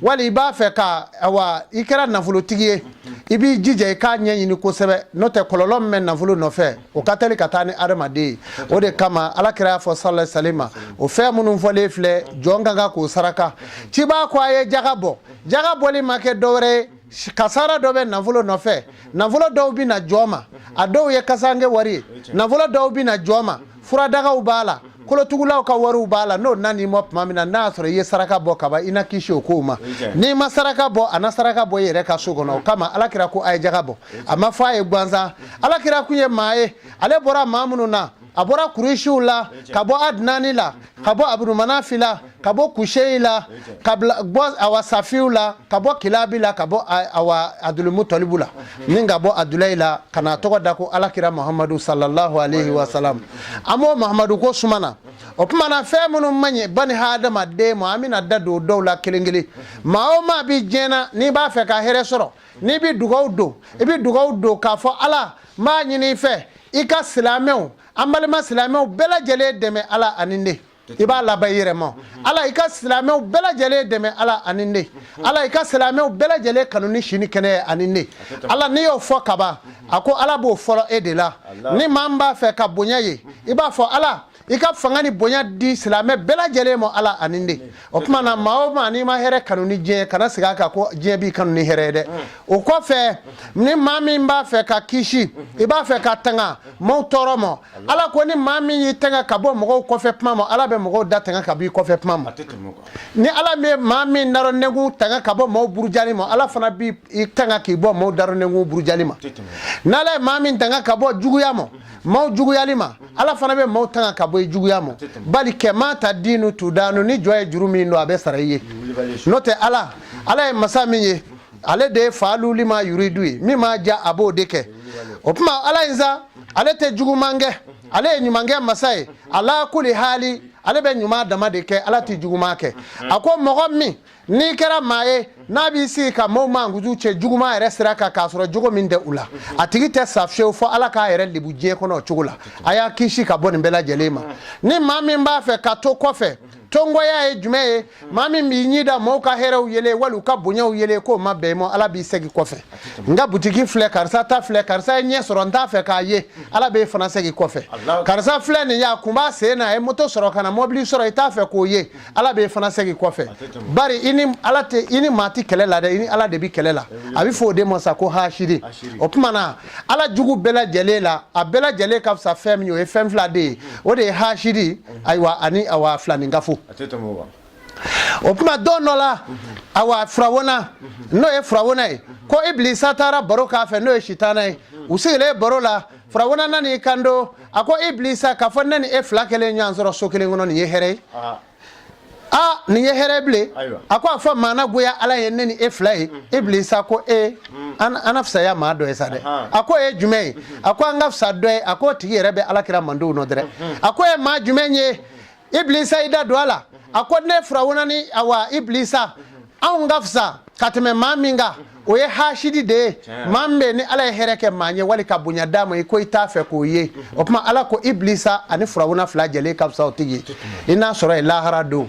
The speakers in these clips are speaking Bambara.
Wali i b'a fɛ ka, awa, i kɛra nafolotigi ye, i b'i jija i k'a ɲɛɲini kosɛbɛ, n'o tɛ kɔlɔlɔ min bɛ nafolo nɔfɛ, o ka teli ka taa ni adamaden ye. O de kama Ala kira y'a fɔ sallallahu alaihi wasallam, o fɛn minnu fɔlen filɛ, jɔn ka kan k'o saraka. Ciba ko a ye jaga bɔ. Jaga bɔli ma kɛ dɔwɛrɛ ye, kasara dɔ bɛ nafolo nɔfɛ. Nafolo dɔw bɛ na jɔn ma, a dɔw ye kasange wari ye. Nafolo dɔw bɛ na jɔn ma, furadagaw b'a la, kolotugulaw ka wariw b'a la. N'o nan'i ma tuma min na, n'a y'a sɔrɔ i ye saraka bɔ kaban, i na kisi o kow ma. N'i ma saraka bɔ, a na saraka bɔ i yɛrɛ ka so kɔnɔ. O kama Ala kira ko a ye jaga bɔ. A ma fɔ a ye gansan. Ala kira kun ye maa ye, ale bɔra maa minnu na, a bɔra Kuresiw la, ka bɔ Adinani la, ka bɔ Abudumanafi la, ka bɔ Kuseyi la, ka bɔ awa Safiw la, ka bɔ Kilabi la, ka bɔ awa Abudulmutalibu la, ni ka bɔ Adulayi la, ka n'a tɔgɔ da ko Alakira Muhamadu sallallahu alaihi wa sallam. An b'o Muhamadu ko suma na. O tuma na, fɛn minnu man ɲi bani hadamaden ma, an bɛna da don dɔw la kelen kelen. Maa o maa bɛ diɲɛ na, n'i b'a fɛ ka hɛrɛ sɔrɔ, n'i bɛ dugaw don, i bɛ dugaw don k'a fɔ: Ala, n b'a ɲini i fɛ, i ka silamɛw, an balima silamɛw bɛɛ lajɛlen dɛmɛ, Ala ani ne. I b'a laban i yɛrɛ ma: Ala, i ka silamɛw bɛɛ lajɛlen dɛmɛ, Ala ani ne. Ala, i ka silamɛw bɛɛ lajɛlen kanu ni si ni kɛnɛya ani ne. Ala, n'i y'o fɔ kaban, a ko Ala b'o fɔlɔ e de la. Ni maa min b'a fɛ ka bonya ye, i b'a fɔ: Ala, i ka fanga ni bonya di silamɛ bɛɛ lajɛlen ma, Ala ani ne. O tuma na, maa o maa n'i ma hɛrɛ kanu ni diɲɛ, kana segin a kan ko diɲɛ b'i kanu ni hɛrɛ ye dɛ. O kɔfɛ, ni maa min b'a fɛ ka kisi, i b'a fɛ ka tanga maaw tɔɔrɔ ma, Ala ko ni maa min y'i tanga ka bɔ mɔgɔw kɔfɛ kuma ma, Ala bɛ mɔgɔw da tanga ka bɔ i kɔfɛ kuma ma. Ni Ala bɛ maa min darɔ nɛnkun tanga ka bɔ maaw burujali ma, Ala fana b'i tanga k'i bɔ maaw darɔ nɛnkun burujali ma. N'Ala ye maa min tanga ka bɔ juguya ma, maaw juguyali ma, Ala fana bɛ maaw tanga ka bɔ i juguya ma. Bali kama tadinu tudanu, ni jɔn ye juru min don, a bɛ sara i ye. N'o tɛ, Ala ye masa min ye, ale de ye faalu lima yuridu ye, min m'a ja, a b'o de kɛ. O tuma Ala in sa, ale tɛ juguman kɛ, ale ye ɲumankɛ masa ye. Ala kuli hali, ale bɛ ɲuman dama de kɛ, Ala tɛ juguman kɛ. A ko mɔgɔ min n'i kɛra maa ye, n'a b'i sigi ka maaw mankutu cɛ juguman yɛrɛ sira kan, k'a sɔrɔ jogo min tɛ u la, a tigi tɛ sa fiyewu fo Ala k'a yɛrɛ lebu diɲɛ kɔnɔ o cogo la. A y'a kisi ka bɔ nin bɛɛ lajɛlen ma. Ni maa min b'a fɛ ka to kɔfɛ, tongɔya ye jumɛn ye? Maa min b'i ɲi da maaw ka hɛrɛw yele wali u ka bonyaw yele, k'o ma bɛn i ma, Ala b'i segin kɔfɛ. N ka butiki filɛ, karisa ta filɛ, karisa ye ɲɛ sɔrɔ, n t'a fɛ k'a ye, Ala b'e fana segin kɔfɛ. Karisa filɛ nin ye, a kun b'a sen na, a ye moto sɔrɔ ka na mɔbili sɔrɔ, i t'a fɛ k'o ye, Ala b'e fana segin kɔfɛ. Bari i ni Ala tɛ, i ni maa tɛ kɛlɛ la dɛ, i ni Ala de bɛ kɛlɛ la. A bɛ fɔ o de ma sa ko hasidi. O tuma na, Ala jugu bɛɛ lajɛlen la, a bɛɛ lajɛlen ka fisa fɛn min ye, o ye fɛn fila de ye, o de ye hasidi, ayiwa, ani awa filaninkafo. O tuma, don dɔ la, awa, Firawuna, n'o ye Firawuna ye, ko Ibilisa taara baro k'a fɛ, n'o ye Sitana ye. U sigilen baro la, Firawuna nan'i kanto, a ko Ibilisa k'a fɔ ne ni e fila kelen ɲɔgɔn sɔrɔ so kelen kɔnɔ, nin ye hɛrɛ ye. Aa, nin ye hɛrɛ bilen. A ko a fɔ maa na goya Ala ye ne ni e fila ye. Ibilisa ko e, an na fisaya maa dɔ ye sa dɛ. A ko e jumɛn ye? A ko an ka fisa dɔ ye. A ko o tigi yɛrɛ bɛ Ala kira mandenw nɔ dɛrɛ. A ko e maa jumɛn ye? Ibilisa i da don a la. A ko ne Firawuna ni awa Ibilisa, anw ka fisa ka tɛmɛ maa min kan, o ye hasidi de ye, maa min bɛ ni Ala ye hɛrɛ kɛ maa ye wali ka bonya d'a ma, i ko i t'a fɛ k'o ye. O tuma, Ala ko Ibilisa ani Firawuna fila jɛlen ka fisa o tigi ye, i n'a sɔrɔ ye lahara don.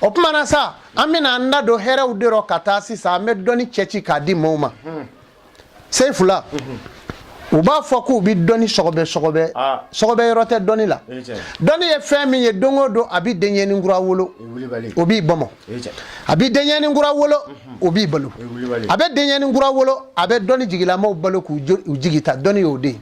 O tuma na sa, an bɛna an da don hɛrɛw de rɔ ka taa sisan. An bɛ dɔnni cɛci k'a di maaw ma. Seyifula, u b'a fɔ k'u bɛ dɔnni sɔgɔbɛ sɔgɔbɛ. Sɔgɔbɛ yɔrɔ tɛ dɔnni la. Dɔnni ye fɛn min ye, don o don a bɛ denyɛnin kura wolo, o b'i bɔmɔ. A bɛ denyɛnin kura wolo, o b'i balo. A bɛ denyɛnin kura wolo, a bɛ dɔnni jigilamaw balo k'u jigi ta. Dɔnni y'o de ye.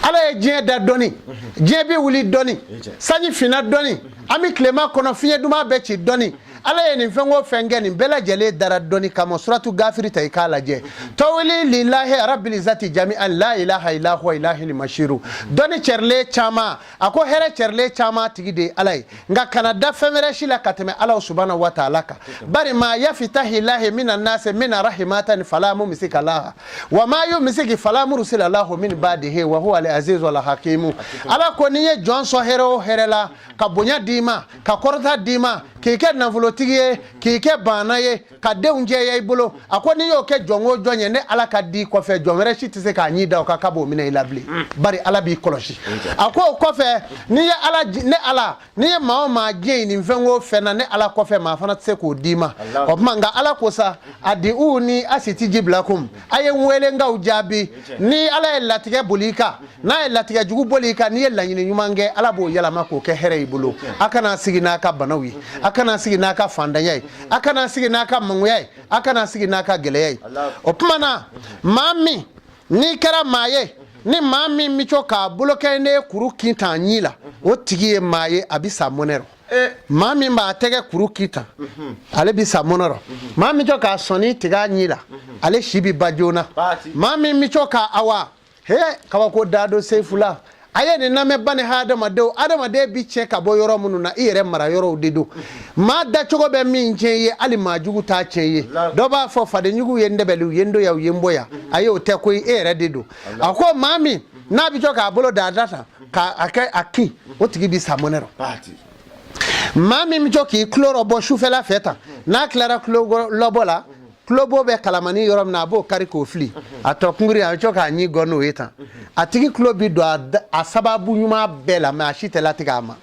Ala ye diɲɛ da dɔnni, diɲɛ bɛ wuli dɔnni, sanji finna dɔnni, an bɛ tilema kɔnɔ, fiɲɛ duman bɛ ci dɔnni. Ala ye nin fɛn o fɛn kɛ, nin bɛɛ lajɛlen dara dɔnni kama. Suratu Gafiri ta, i k'a lajɛ. Tawili lillahi rabbil izzati jami'an la ilaha illa huwa ilahil mashiru. Dɔnni cɛrilen caman, a ko hɛrɛ cɛrilen caman tigi de ye Ala ye, nka kana da fɛn wɛrɛ si la ka tɛmɛ Ala subhanahu wa ta'ala kan. Bari ma yafitahi lahi mina nase mina rahimatan fala mumsika laha wa ma yumsiki fala mursila lahu min ba'dihi wa huwa al azizu al hakimu. Ala ko n'i ye jɔn sɔn hɛrɛ o hɛrɛ la, ka bonya d'i ma, ka kɔrɔta d'i ma, k'i kɛ nafolo nafolotigi ye, k'i kɛ baana ye, ka denw jɛya i bolo. A ko n'i y'o kɛ jɔn o jɔn ye, ne Ala ka di kɔfɛ, jɔn wɛrɛ si tɛ se k'a ɲi da o kan k'a b'o minɛ i la bilen, bari Ala b'i kɔlɔsi. A ko o kɔfɛ, n'i ye Ala, ne Ala, n'i ye maa o maa diɲɛ nin fɛn o fɛn na, ne Ala kɔfɛ, maa fana tɛ se k'o d'i ma. O tuma nka Ala ko sa, adiuni asitajib lakum, a ye n wele n k'aw jaabi. Ni Ala ye latigɛ boli i kan, n'a ye latigɛ jugu boli i kan, n'i ye laɲini ɲuman kɛ, Ala b'o yɛlɛma k'o kɛ hɛrɛ i bolo. A kana sigi n'a ka banaw ye, a kana sigi n'a ka fantanya ye, a kana sigi n'a ka mangoya ye, a kana sigi n'a ka gɛlɛya ye. O tuma na, maa min n'i kɛra maa ye, ni maa min bɛ to k'a bolo kɛ ne kuru kin tan ɲin la, o tigi ye maa ye, a bɛ sa mɔnɛ rɔ. Maa min b'a tɛgɛ kuru kin tan, ale bɛ sa mɔnɛ rɔ. Maa min to k'a sɔnni tigɛ a ɲin la, ale si bɛ ban joona. Maa min bɛ to ka awa he kabako da don sefula, a ye nin lamɛn bani hadamadenw. Adamaden bi tiɲɛ ka bɔ yɔrɔ minnu na, i yɛrɛ mara yɔrɔw de don. Maa dacogo bɛ min tiɲɛ ye, hali maa jugu t'a tiɲɛ ye. Dɔ b'a fɔ fadenjugu ye n dɛbɛli, u ye n don yan, u ye n bɔ yan. Ayi, o tɛ koyi, e yɛrɛ de don. A ko maa min n'a bɛ to k'a bolo da a da tan k'a kɛ a kin, o tigi bi sa mɔnɛ rɔ. Maa min bɛ to k'i tulo lɔbɔ sufɛla fɛ tan, n'a tilara tulo lɔbɔ la, tulobo bɛ kalamani yɔrɔ min na, a b'o kari k'o fili, a tɔ kunkuri, a bɛ to k'a ɲin gɔ n'o ye tan, a tigi tulo bi don a sababu ɲuman bɛɛ la, mais a si tɛ latigɛ a ma.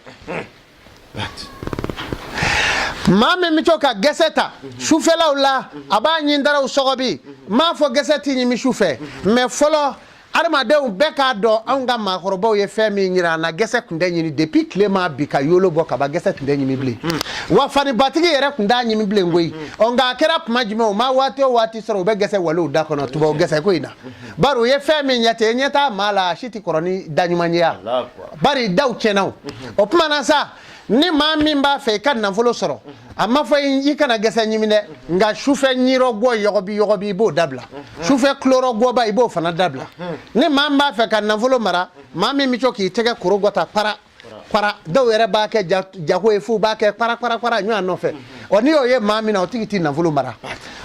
Maa min bɛ to ka gɛsɛ ta sufɛlaw la, a b'a ɲin daraw sɔgɔbi. N m'a fɔ gɛsɛ tɛ ɲimi su fɛ, mais fɔlɔ adamadenw bɛɛ k'a dɔn, anw ka maakɔrɔbaw ye fɛn min yira an na, gɛsɛ tun tɛ ɲimi depuis tile ma bin ka yolo bɔ ka ban, gɛsɛ tun tɛ ɲimi bilen. Wa fanibatigi yɛrɛ tun t'a ɲimi bilen koyi. Ɔ nka a kɛra tuma jumɛn, o ma waati o waati sɔrɔ, u bɛ gɛsɛ walew da kɔnɔ tubabu gɛsɛ ko in na, bari u ye fɛn min ɲɛ ten, e ɲɛ t'a maa la, a si tɛ kɔrɔ ni da ɲuman ye ya, bari daw tiɲɛna. O tuma na sa, ni maa min b'a fɛ i ka nafolo sɔrɔ, a ma fɔ i kana gɛsɛ ɲimi dɛ, nka sufɛ ɲirɔgɔ yɔgɔbi yɔgɔbi, i b'o dabila. Sufɛ tulorɔgɔba, i b'o fana dabila. Ni maa min b'a fɛ ka nafolo mara, maa min bɛ to k'i tɛgɛ koro gɔta para para, dɔw yɛrɛ b'a kɛ jago ye f'u b'a kɛ para para para ɲɔgɔn nɔfɛ. Ɔ n'i y'o ye maa min na, o tigi t'i nafolo mara.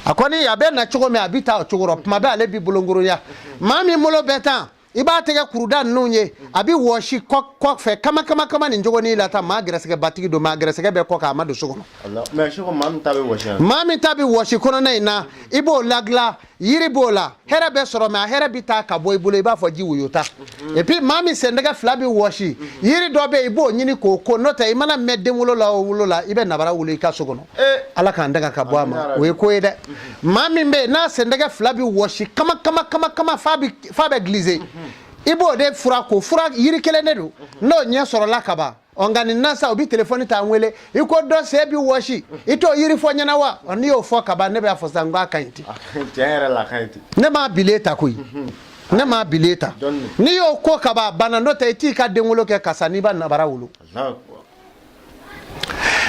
A kɔni a bɛ na cogo min, a bɛ taa o cogo rɔ. Tuma bɛɛ ale b'i bolonkoronya. Maa min bolo bɛ tan, i b'a tɛgɛ kuruda ninnu ye, a bɛ wɔsi kɔfɛ kama kama kama nin cogonin la tan. Maa gɛrɛsɛgɛbatigi don, maa gɛrɛsɛgɛ bɛ kɔ kan, a ma don so kɔnɔ. Maa min ta bɛ wɔsi kɔnɔna in na, i b'o ladilan, yiri b'o la, hɛrɛ bɛ sɔrɔ, mais a hɛrɛ bɛ taa ka bɔ i bolo i b'a fɔ ji woyota. Et puis maa min sendɛgɛ fila bɛ wɔsi, yiri dɔ bɛ yen, i b'o ɲini k'o ko, n'o tɛ i mana mɛn denwolo la o wolo la, i bɛ nabara wolo i ka so kɔnɔ. Ala k'an danga ka bɔ a ma, o ye ko ye dɛ. Maa min bɛ yen n'a sendɛgɛ fila bɛ wɔsi kama kama kama kama f'a bɛ glisser, i b'o de fura ko fura yiri kelen de don, n'o ɲɛ sɔrɔla ka ban. Ɔ nka nin na sa, u bɛ telefɔni ta n wele, i ko dɔ sen bɛ wɔsi, i t'o yiri fɔ ɲɛna wa? Ɔ n'i y'o fɔ ka ban, ne b'a fɔ sisan n k'a ka ɲi ten. Tiɲɛ yɛrɛ la, a ka ɲi ten. Ne m'a bilen ta koyi, ne m'a bilen ta. N'i y'o ko ka ban, a banna. N'o tɛ i t'i ka denwolo kɛ ka sa n'i ba nabara wolo.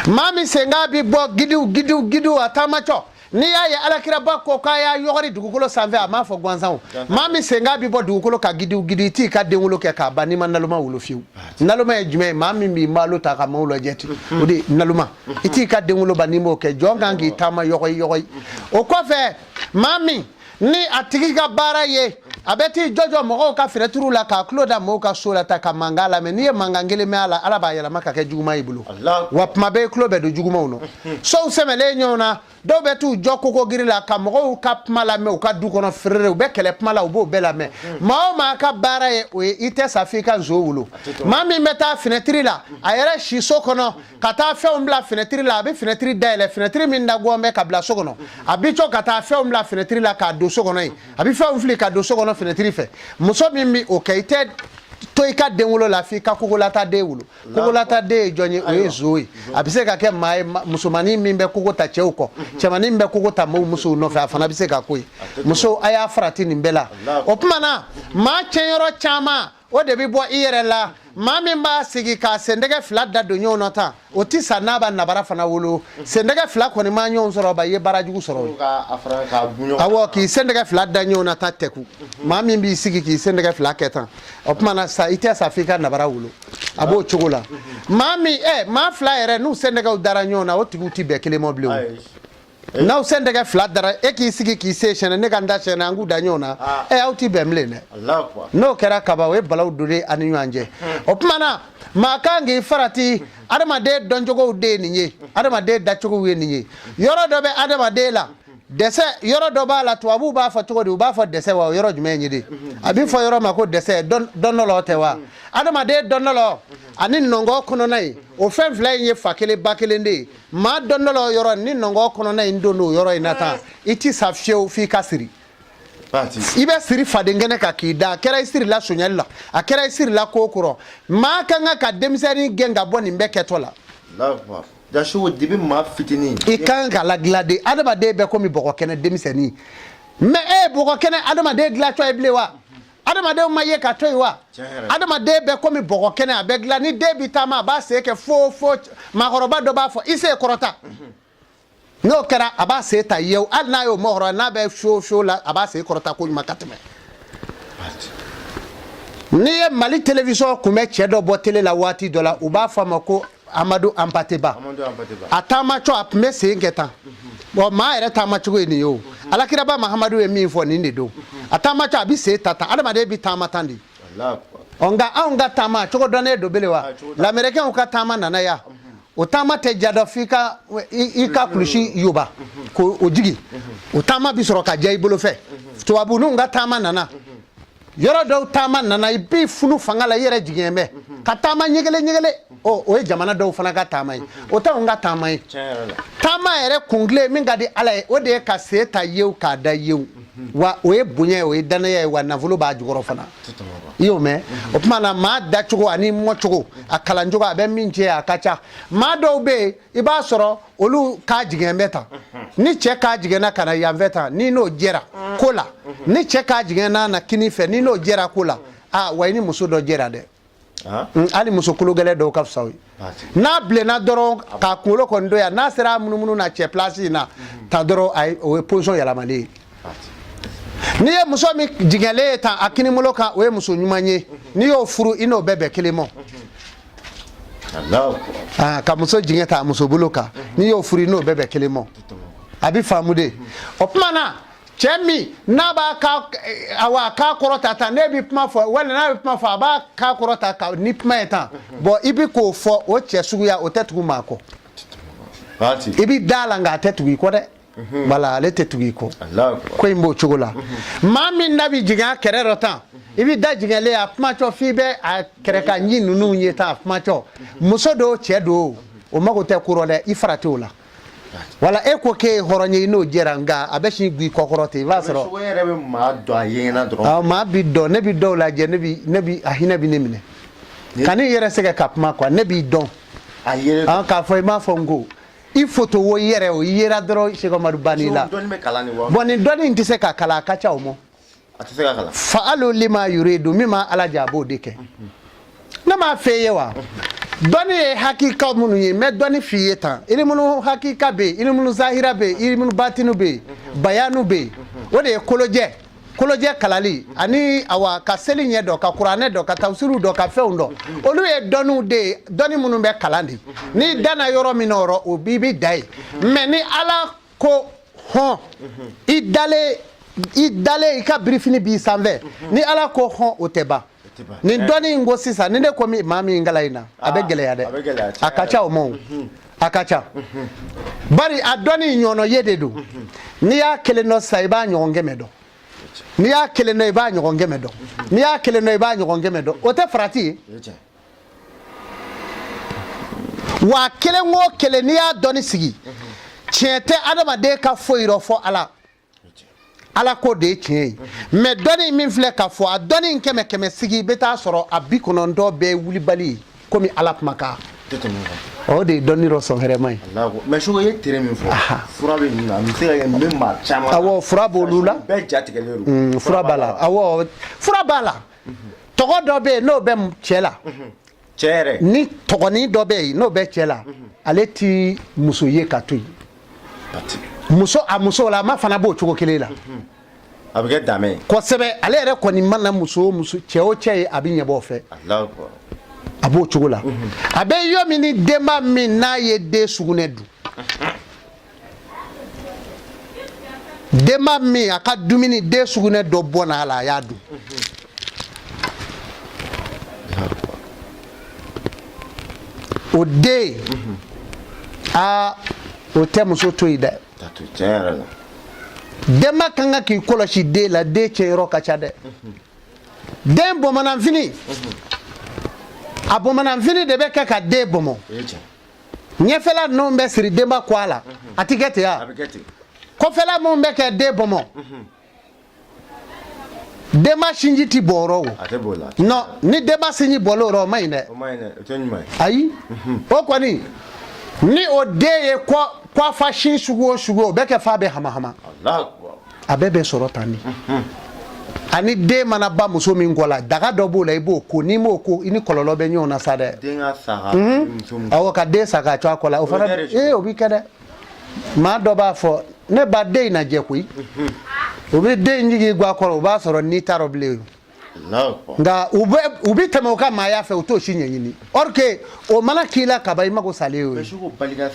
Maa min senkan bɛ bɔ gidiw gidiw gidiw a taamacɔ, n'i y'a ye alakiraba ko k'a y'a yɔgɔri dugukolo sanfɛ, a m'a fɔ gansan o. Maa min senkan bɛ bɔ dugukolo kan gidiw gidiw, i t'i ka denwolo kɛ k'a ban n'i ma naloma wolo fiyewu. Naloma ye jumɛn ye? Maa min b'i malo ta ka maaw lajɛ ten, o de ye naloma. I t'i ka denwolo ban n'i m'o kɛ. Jɔn kan k'i taama yɔgɔyi yɔgɔyi. O kɔfɛ, maa min ni a tigi ka baara ye a bɛ t'i jɔjɔ mɔgɔw ka finɛtiriw la k'a tulo da mɔgɔw ka so la ta ka mankan lamɛn, n'i ye mankan kelen mɛn a la, Ala b'a yɛlɛma ka kɛ juguman y'i bolo. Wa tuma bɛɛ i tulo bɛ don jugumanw nɔ. Sow sɛmɛlen ɲɔgɔn na, dɔw bɛ t'u jɔ koko giri la ka mɔgɔw ka kuma lamɛn u ka du kɔnɔ ferere, u bɛ kɛlɛ kuma la, u b'o bɛɛ lamɛn. Maa o maa ka baara ye o ye, i tɛ sa f'i ka nson wolo. Maa min bɛ taa finɛtiri la, a yɛrɛ si so kɔnɔ ka taa fɛnw bila finɛtiri la, a bɛ finɛtiri dayɛlɛ, finɛtiri min dagɔn bɛ ka bila so kɔnɔ, a bɛ to ka taa fɛnw bila finɛtiri la k'a don so kɔnɔ yen, a bɛ fɛnw fili ka don so kɔnɔ finɛtiri fɛ. Muso min bɛ o kɛ, i tɛ to i ka denwolo la f'i ka kokolata den wolo. Kokolata den ye jɔn ye? O ye zo ye. A bɛ se ka kɛ maa ye, musomannin min bɛ koko ta cɛw kɔ, cɛmannin min bɛ koko ta maaw musow nɔfɛ, a fana bɛ se ka ko ye. Muso, a y'a farati nin bɛɛ la. O tuma na, maa tiɲɛyɔrɔ caman, o de bɛ bɔ i yɛrɛ la. Maa min b'a sigi k'a sendɛgɛ fila da don ɲɔgɔn na tan, o tɛ sa n'a b'a nabara fana wolo. Sendɛgɛ fila kɔni ma ɲɔgɔn sɔrɔ ba, i ye baara jugu sɔrɔ. Awɔ, k'i sendɛgɛ fila da ɲɔgɔn na tan tɛku. Maa min b'i sigi k'i sendɛgɛ fila kɛ tan, o tuma na sa, i tɛ sa f'i ka nabara wolo. A b'o cogo la. Maa min maa fila yɛrɛ n'u sendɛgɛw dara ɲɔgɔn na, o tigiw tɛ bɛn kelen ma bilen. N'aw sen tɛgɛ fila dara, e k'i sigi k'i sen sɛnɛ, ne ka n da sɛnɛ, an k'u da ɲɔgɔn na. Ɛ, aw ti bɛn bilen dɛ. N'o kɛra kaba, o ye balaw donnen an ni ɲɔgɔn cɛ. O tuma na, maa kan k'i farati. Adamaden dɔncogow de ye nin ye, adamaden dacogow ye nin ye. Yɔrɔ dɔ bɛ adamaden la, dɛsɛ yɔrɔ dɔ b'a la. Tubabuw b'a fɔ cogo di? U b'a fɔ dɛsɛ wa? O yɔrɔ jumɛn ye de? A bɛ fɔ yɔrɔ ma ko dɛsɛ dɔnnɔlɔ tɛ wa? Adamaden dɔnnɔlɔ ani nɔngɔn kɔnɔna in, o fɛn fila in ye fa kelen ba kelen de ye. Maa dɔnnɔlɔ yɔrɔ ni nɔngɔn kɔnɔna in don o yɔrɔ in na tan, i ti sa fiyewu f'i ka siri. I bɛ siri faden kɛnɛ kan k'i da. A kɛra i sirila sonyali la, a kɛra i sirila ko kɔrɔ. Maa ka kan ka denmisɛnnin gɛn ka bɔ nin bɛɛ kɛtɔ la. Depuis maa fitinin. I kan ka ladilan de. Adamaden bɛ komi bɔgɔ kɛnɛ denmisɛnnin. Mais e ye bɔgɔ kɛnɛ adamaden dilatɔ ye bilen wa? Adamadenw ma ye ka to yen wa? Adamaden bɛ komi bɔgɔ kɛnɛ, a bɛ dilan. Ni den bi taama, a b'a sen kɛ fo fo. Maakɔrɔba dɔ b'a fɔ: "I sen kɔrɔta." N'o kɛra, a b'a sen ta yew. Hali n'a y'o mɔgɔrɔ n'a bɛ fo fo la, a b'a sen kɔrɔta ko ɲuman ka tɛmɛ. N'i ye Mali télévision kun bɛ cɛ dɔ bɔ télé la waati dɔ la, u b'a fɔ a ma ko Amadu Anpate Ba. A taamatɔ, a tun bɛ sen kɛ tan. Bon, maa yɛrɛ taamacogo ye nin ye. O Alakiraba Mahamadu ye min fɔ, nin de don. A taamatɔ, a bɛ sen ta tan. Adamaden bɛ taama tan de. Ɔ, nka anw ka taama cogo dɔnnen don bele wa? Lamɛrikɛnw ka taama nana yan, o taama tɛ ja dɔ f'i ka i ka kulusi yoba k'o jigin, o taama bi sɔrɔ ka diya i bolo fɛ. Tubabu ka taama nana, yɔrɔ dɔw taama nana, i b'i funu fanga la, i yɛrɛ jigin bɛ ka taama ɲɛgɛlɛ ɲɛgɛlɛ. Ɔ, o ye jamana dɔw fana ka taama ye, o t'anw ka taama ye. Taama yɛrɛ kuntilen min ka di Ala ye, o de ye ka sen ta yew k'a da yew wa. O ye bonya ye, o ye danaya ye wa, nafolo b'a jukɔrɔ fana. I y'o mɛn? O tuma na, maa dacogo ani mɔcogo, a kalancogo, a bɛ min cɛ, a ka ca. Maa dɔw bɛ yen, i b'a sɔrɔ olu k'a jigin bɛ tan. Ni cɛ k'a jiginna ka na yanfɛ tan, ni n'o jɛra ko la, ni cɛ k'a jiginna na kini fɛ, ni n'o jɛra ko la, aa wa, i ni muso dɔ jɛra dɛ. Hali muso kologɛlɛ dɔw ka fisa o ye. N'a bilenna dɔrɔn k'a kunkolo kɔni don yan, n'a sera a munumunu na cɛ place in na ta dɔrɔn, a o ye position yɛlɛmalen ye. N'i ye muso min jigɛnlen ye tan a kinibolo kan, o ye muso ɲuman ye. N'i y'o furu, i n'o bɛɛ bɛn kelen ma. Ka muso jigin ta a muso bolo kan, n'i y'o furu, i n'o bɛɛ bɛn kelen ma. A bɛ faamu de. O tuma na, cɛ min n'a b'a ka awa k'a kɔrɔ ta tan, ne bɛ kuma fɔ walima n'a bɛ kuma fɔ, a b'a k'a kɔrɔ ta ka ni kuma ye tan. Bon, i bɛ k'o fɔ, o cɛ suguya, o tɛ tugu maa kɔ. I bɛ da la, nka a tɛ tugu i kɔ dɛ. Wala, ale tɛ tugu i kɔ. Ko in b'o cogo la. Maa min da bɛ jigin a kɛrɛ dɔ tan, i bɛ da jigɛnlen a kumatɔ f'i bɛ a kɛrɛ ka ɲi ninnu ye tan a kumatɔ. Muso do, cɛ do, o mago tɛ ko rɔ dɛ, i farati o la. Wala e ko k'e ye hɔrɔn ye, i n'o jɛra, nka a bɛ sin g'i kɔkɔrɔ ten, i b'a sɔrɔ. Sogo yɛrɛ bɛ maa dɔn a yeɲɛna dɔrɔn. Awɔ, maa bi dɔn. Ne bi dɔw lajɛ, ne bi a hinɛ bi ne minɛ. Ka ne yɛrɛ sɛgɛn ka kuma quoi, ne b'i dɔn. A yɛrɛ. An k'a fɔ, i m'a fɔ n ko i foto wo, i yɛrɛ o, i yera dɔrɔn, Sɛki Umaru banni la. Dɔnni bɛ kalan de wa? Bon, nin dɔnni in tɛ se ka kalan, a ka ca o ma. A tɛ se ka kalan. Fa'alu lima yuridu, min ma Ala jɛ, a b'o de kɛ. Ne m'a f'e ye wa, dɔnni ye hakika minnu ye, n bɛ dɔnni f'i ye tan. Ilimunu hakika bɛ yen, ilimunu zahira bɛ yen, ilimunu batinu bɛ yen, bayanu bɛ yen. O de ye kolojɛ, kolojɛ kalali ani awa ka seli ɲɛ dɔn, ka kuranɛ dɔn, ka tafsiriw dɔn, ka fɛnw dɔn. Olu ye dɔnniw de ye, dɔnni minnu bɛ kalan de. N'i danna yɔrɔ min na, o rɔ, o b'i bi da yen. Mais ni Ala ko hɔn, i dalen, i dalen, i ka birifini b'i sanfɛ, ni Ala ko hɔn, o tɛ ban. Nin dɔnni in ko sisan, ni ne ko min maa min kalan in na, a bɛ gɛlɛya dɛ. A ka ca o ma, o a ka ca, bari a dɔnni ɲɔnɔ ye de don. N'i y'a kelen dɔn sisan, i b'a ɲɔgɔn 100 dɔn. N'i y'a kelen dɔn, i b'a ɲɔgɔn 100 dɔn. N'i y'a kelen dɔn, i b'a ɲɔgɔn 100 dɔn. O tɛ farati ye. Wa kelen o kelen, n'i y'a dɔnni sigi, tiɲɛ tɛ adamaden ka foyi rɔ fɔ Ala. Ala ko de ye tiɲɛ ye. Mais dɔnni min filɛ ka fɔ, a dɔnni in kɛmɛ kɛmɛ sigi, i bɛ taa sɔrɔ a 90 bɛɛ ye wulibali ye komi Ala kumakan. O de ye dɔnni dɔ sɔn hɛrɛma ye. Mais Soko, i ye tere min fɔ, fura bɛ nin na, a bɛ se ka kɛ nin bɛ maa caman. Awɔ, fura b'olu la. Bɛɛ jatigɛlen don. Fura b'a la, awɔ, fura b'a la. Tɔgɔ dɔ bɛ yen n'o bɛ cɛ la. Cɛ yɛrɛ. Ni tɔgɔnin dɔ bɛ yen n'o bɛ cɛ la, ale ti muso ye ka to yen. Muso, a muso la, a ma fana b'o cogo kelen la. A bɛ kɛ danbe ye. Kosɛbɛ. Ale yɛrɛ kɔni mana muso o muso, cɛ o cɛ ye, a bɛ ɲɛbɔ o fɛ. A b'o cogo la. A bɛ yɔrɔ min ni denba min n'a ye den sugunɛ dun. Denba min a ka dumuni den sugunɛ dɔ bɔnna a la, a y'a dun. O den, aa, o tɛ muso to yen dɛ. Denba kan ka k'i kɔlɔsi den la. Den tiɲɛyɔrɔ ka ca dɛ. Den bɔnbɔnnanfini, a bɔnbɔnnanfini de bɛ kɛ ka den bɔnbɔn. Ɲɛfɛla ninnu bɛ siri denba kɔ a la, a ti kɛ ten ya? Kɔfɛla minnu bɛ kɛ den bɔnbɔn, denba sinji ti bɔ o rɔ. O non, ni denba sinji bɔlen o rɔ, o man ɲi dɛ. Ayi, o kɔni, ni o den ye kɔfa sin sugu o sugu, o bɛ kɛ f'a bɛ hamahama. A bɛɛ bɛ sɔrɔ tan de. Ani den mana ba muso min kɔ la, daga dɔ b'o la, i b'o ko. N'i m'o ko, i ni kɔlɔlɔ bɛ ɲɔgɔn na sa dɛ. Awɔ, ka den sa k'a to a kɔ la, o fana, ee, o b'i kɛ dɛ. Maa dɔ b'a fɔ: ne ba, den in na jɛ koyi. U bɛ den in jigin ga kɔrɔ, o b'a sɔrɔ n'i t'a rɔ bilen. Nka u bɛ tɛmɛ u ka maaya fɛ, u t'o si ɲɛɲini. Or que o mana k'i la kaban, i mago salen y'o ye.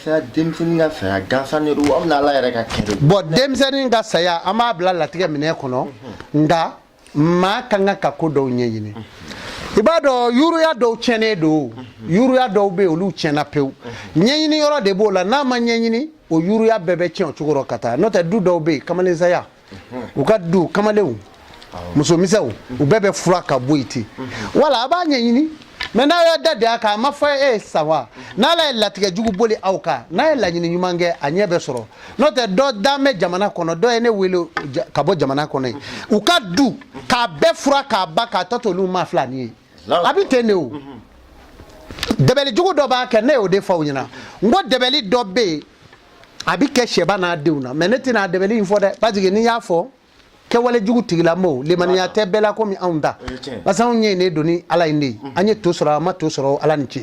Saya, denmisɛnnin ka saya gansan de don, aw bɛna Ala yɛrɛ ka kɛ de. Bon, denmisɛnnin ka saya, an b'a bila latigɛ minɛ kɔnɔ. Nka maa ka kan ka ko dɔw ɲɛɲini. I b'a dɔn, yuruya dɔw tiɲɛnen don, yuruya dɔw bɛ yen, olu tiɲɛna pewu. Ɲɛɲini yɔrɔ de b'o la. N'a ma ɲɛɲini, o yuruya bɛɛ bɛ tiɲɛ o cogo rɔ ka taa. N'o tɛ, du dɔw bɛ yen, kamalensaya, u ka du kamalenw, musomisɛnw, u bɛɛ bɛ fura ka bɔ yen ten. Wala a b'a ɲɛɲini. Mais n'a y'a da de a kan, a ma fɔ e ye sa wa? N'Ala ye latigɛ jugu boli aw kan, n'a ye laɲini ɲuman kɛ, a ɲɛ bɛ sɔrɔ. N'o tɛ, dɔ dan bɛ jamana kɔnɔ, dɔ ye ne wele ka bɔ jamana kɔnɔ yen, u ka du k'a bɛɛ fura k'a ban, k'a tɔ to olu ma fila ni ye. A bɛ ten de. O dɛbɛli jugu dɔ b'a kɛ, ne y'o de fɔ aw ɲɛna. N ko dɛbɛli dɔ bɛ yen, a bɛ kɛ sɛba n'a denw na. Mais ne tɛna a dɛbɛli in fɔ dɛ, parce que n'i y'a fɔ, kɛwale jugu tigilamɔgɔw, lemaniya tɛ bɛɛ la komi anw ta, parce que anw ɲɛ ne don ni Ala in de ye. An ye to sɔrɔ, an ma to sɔrɔ, Ala ni ce.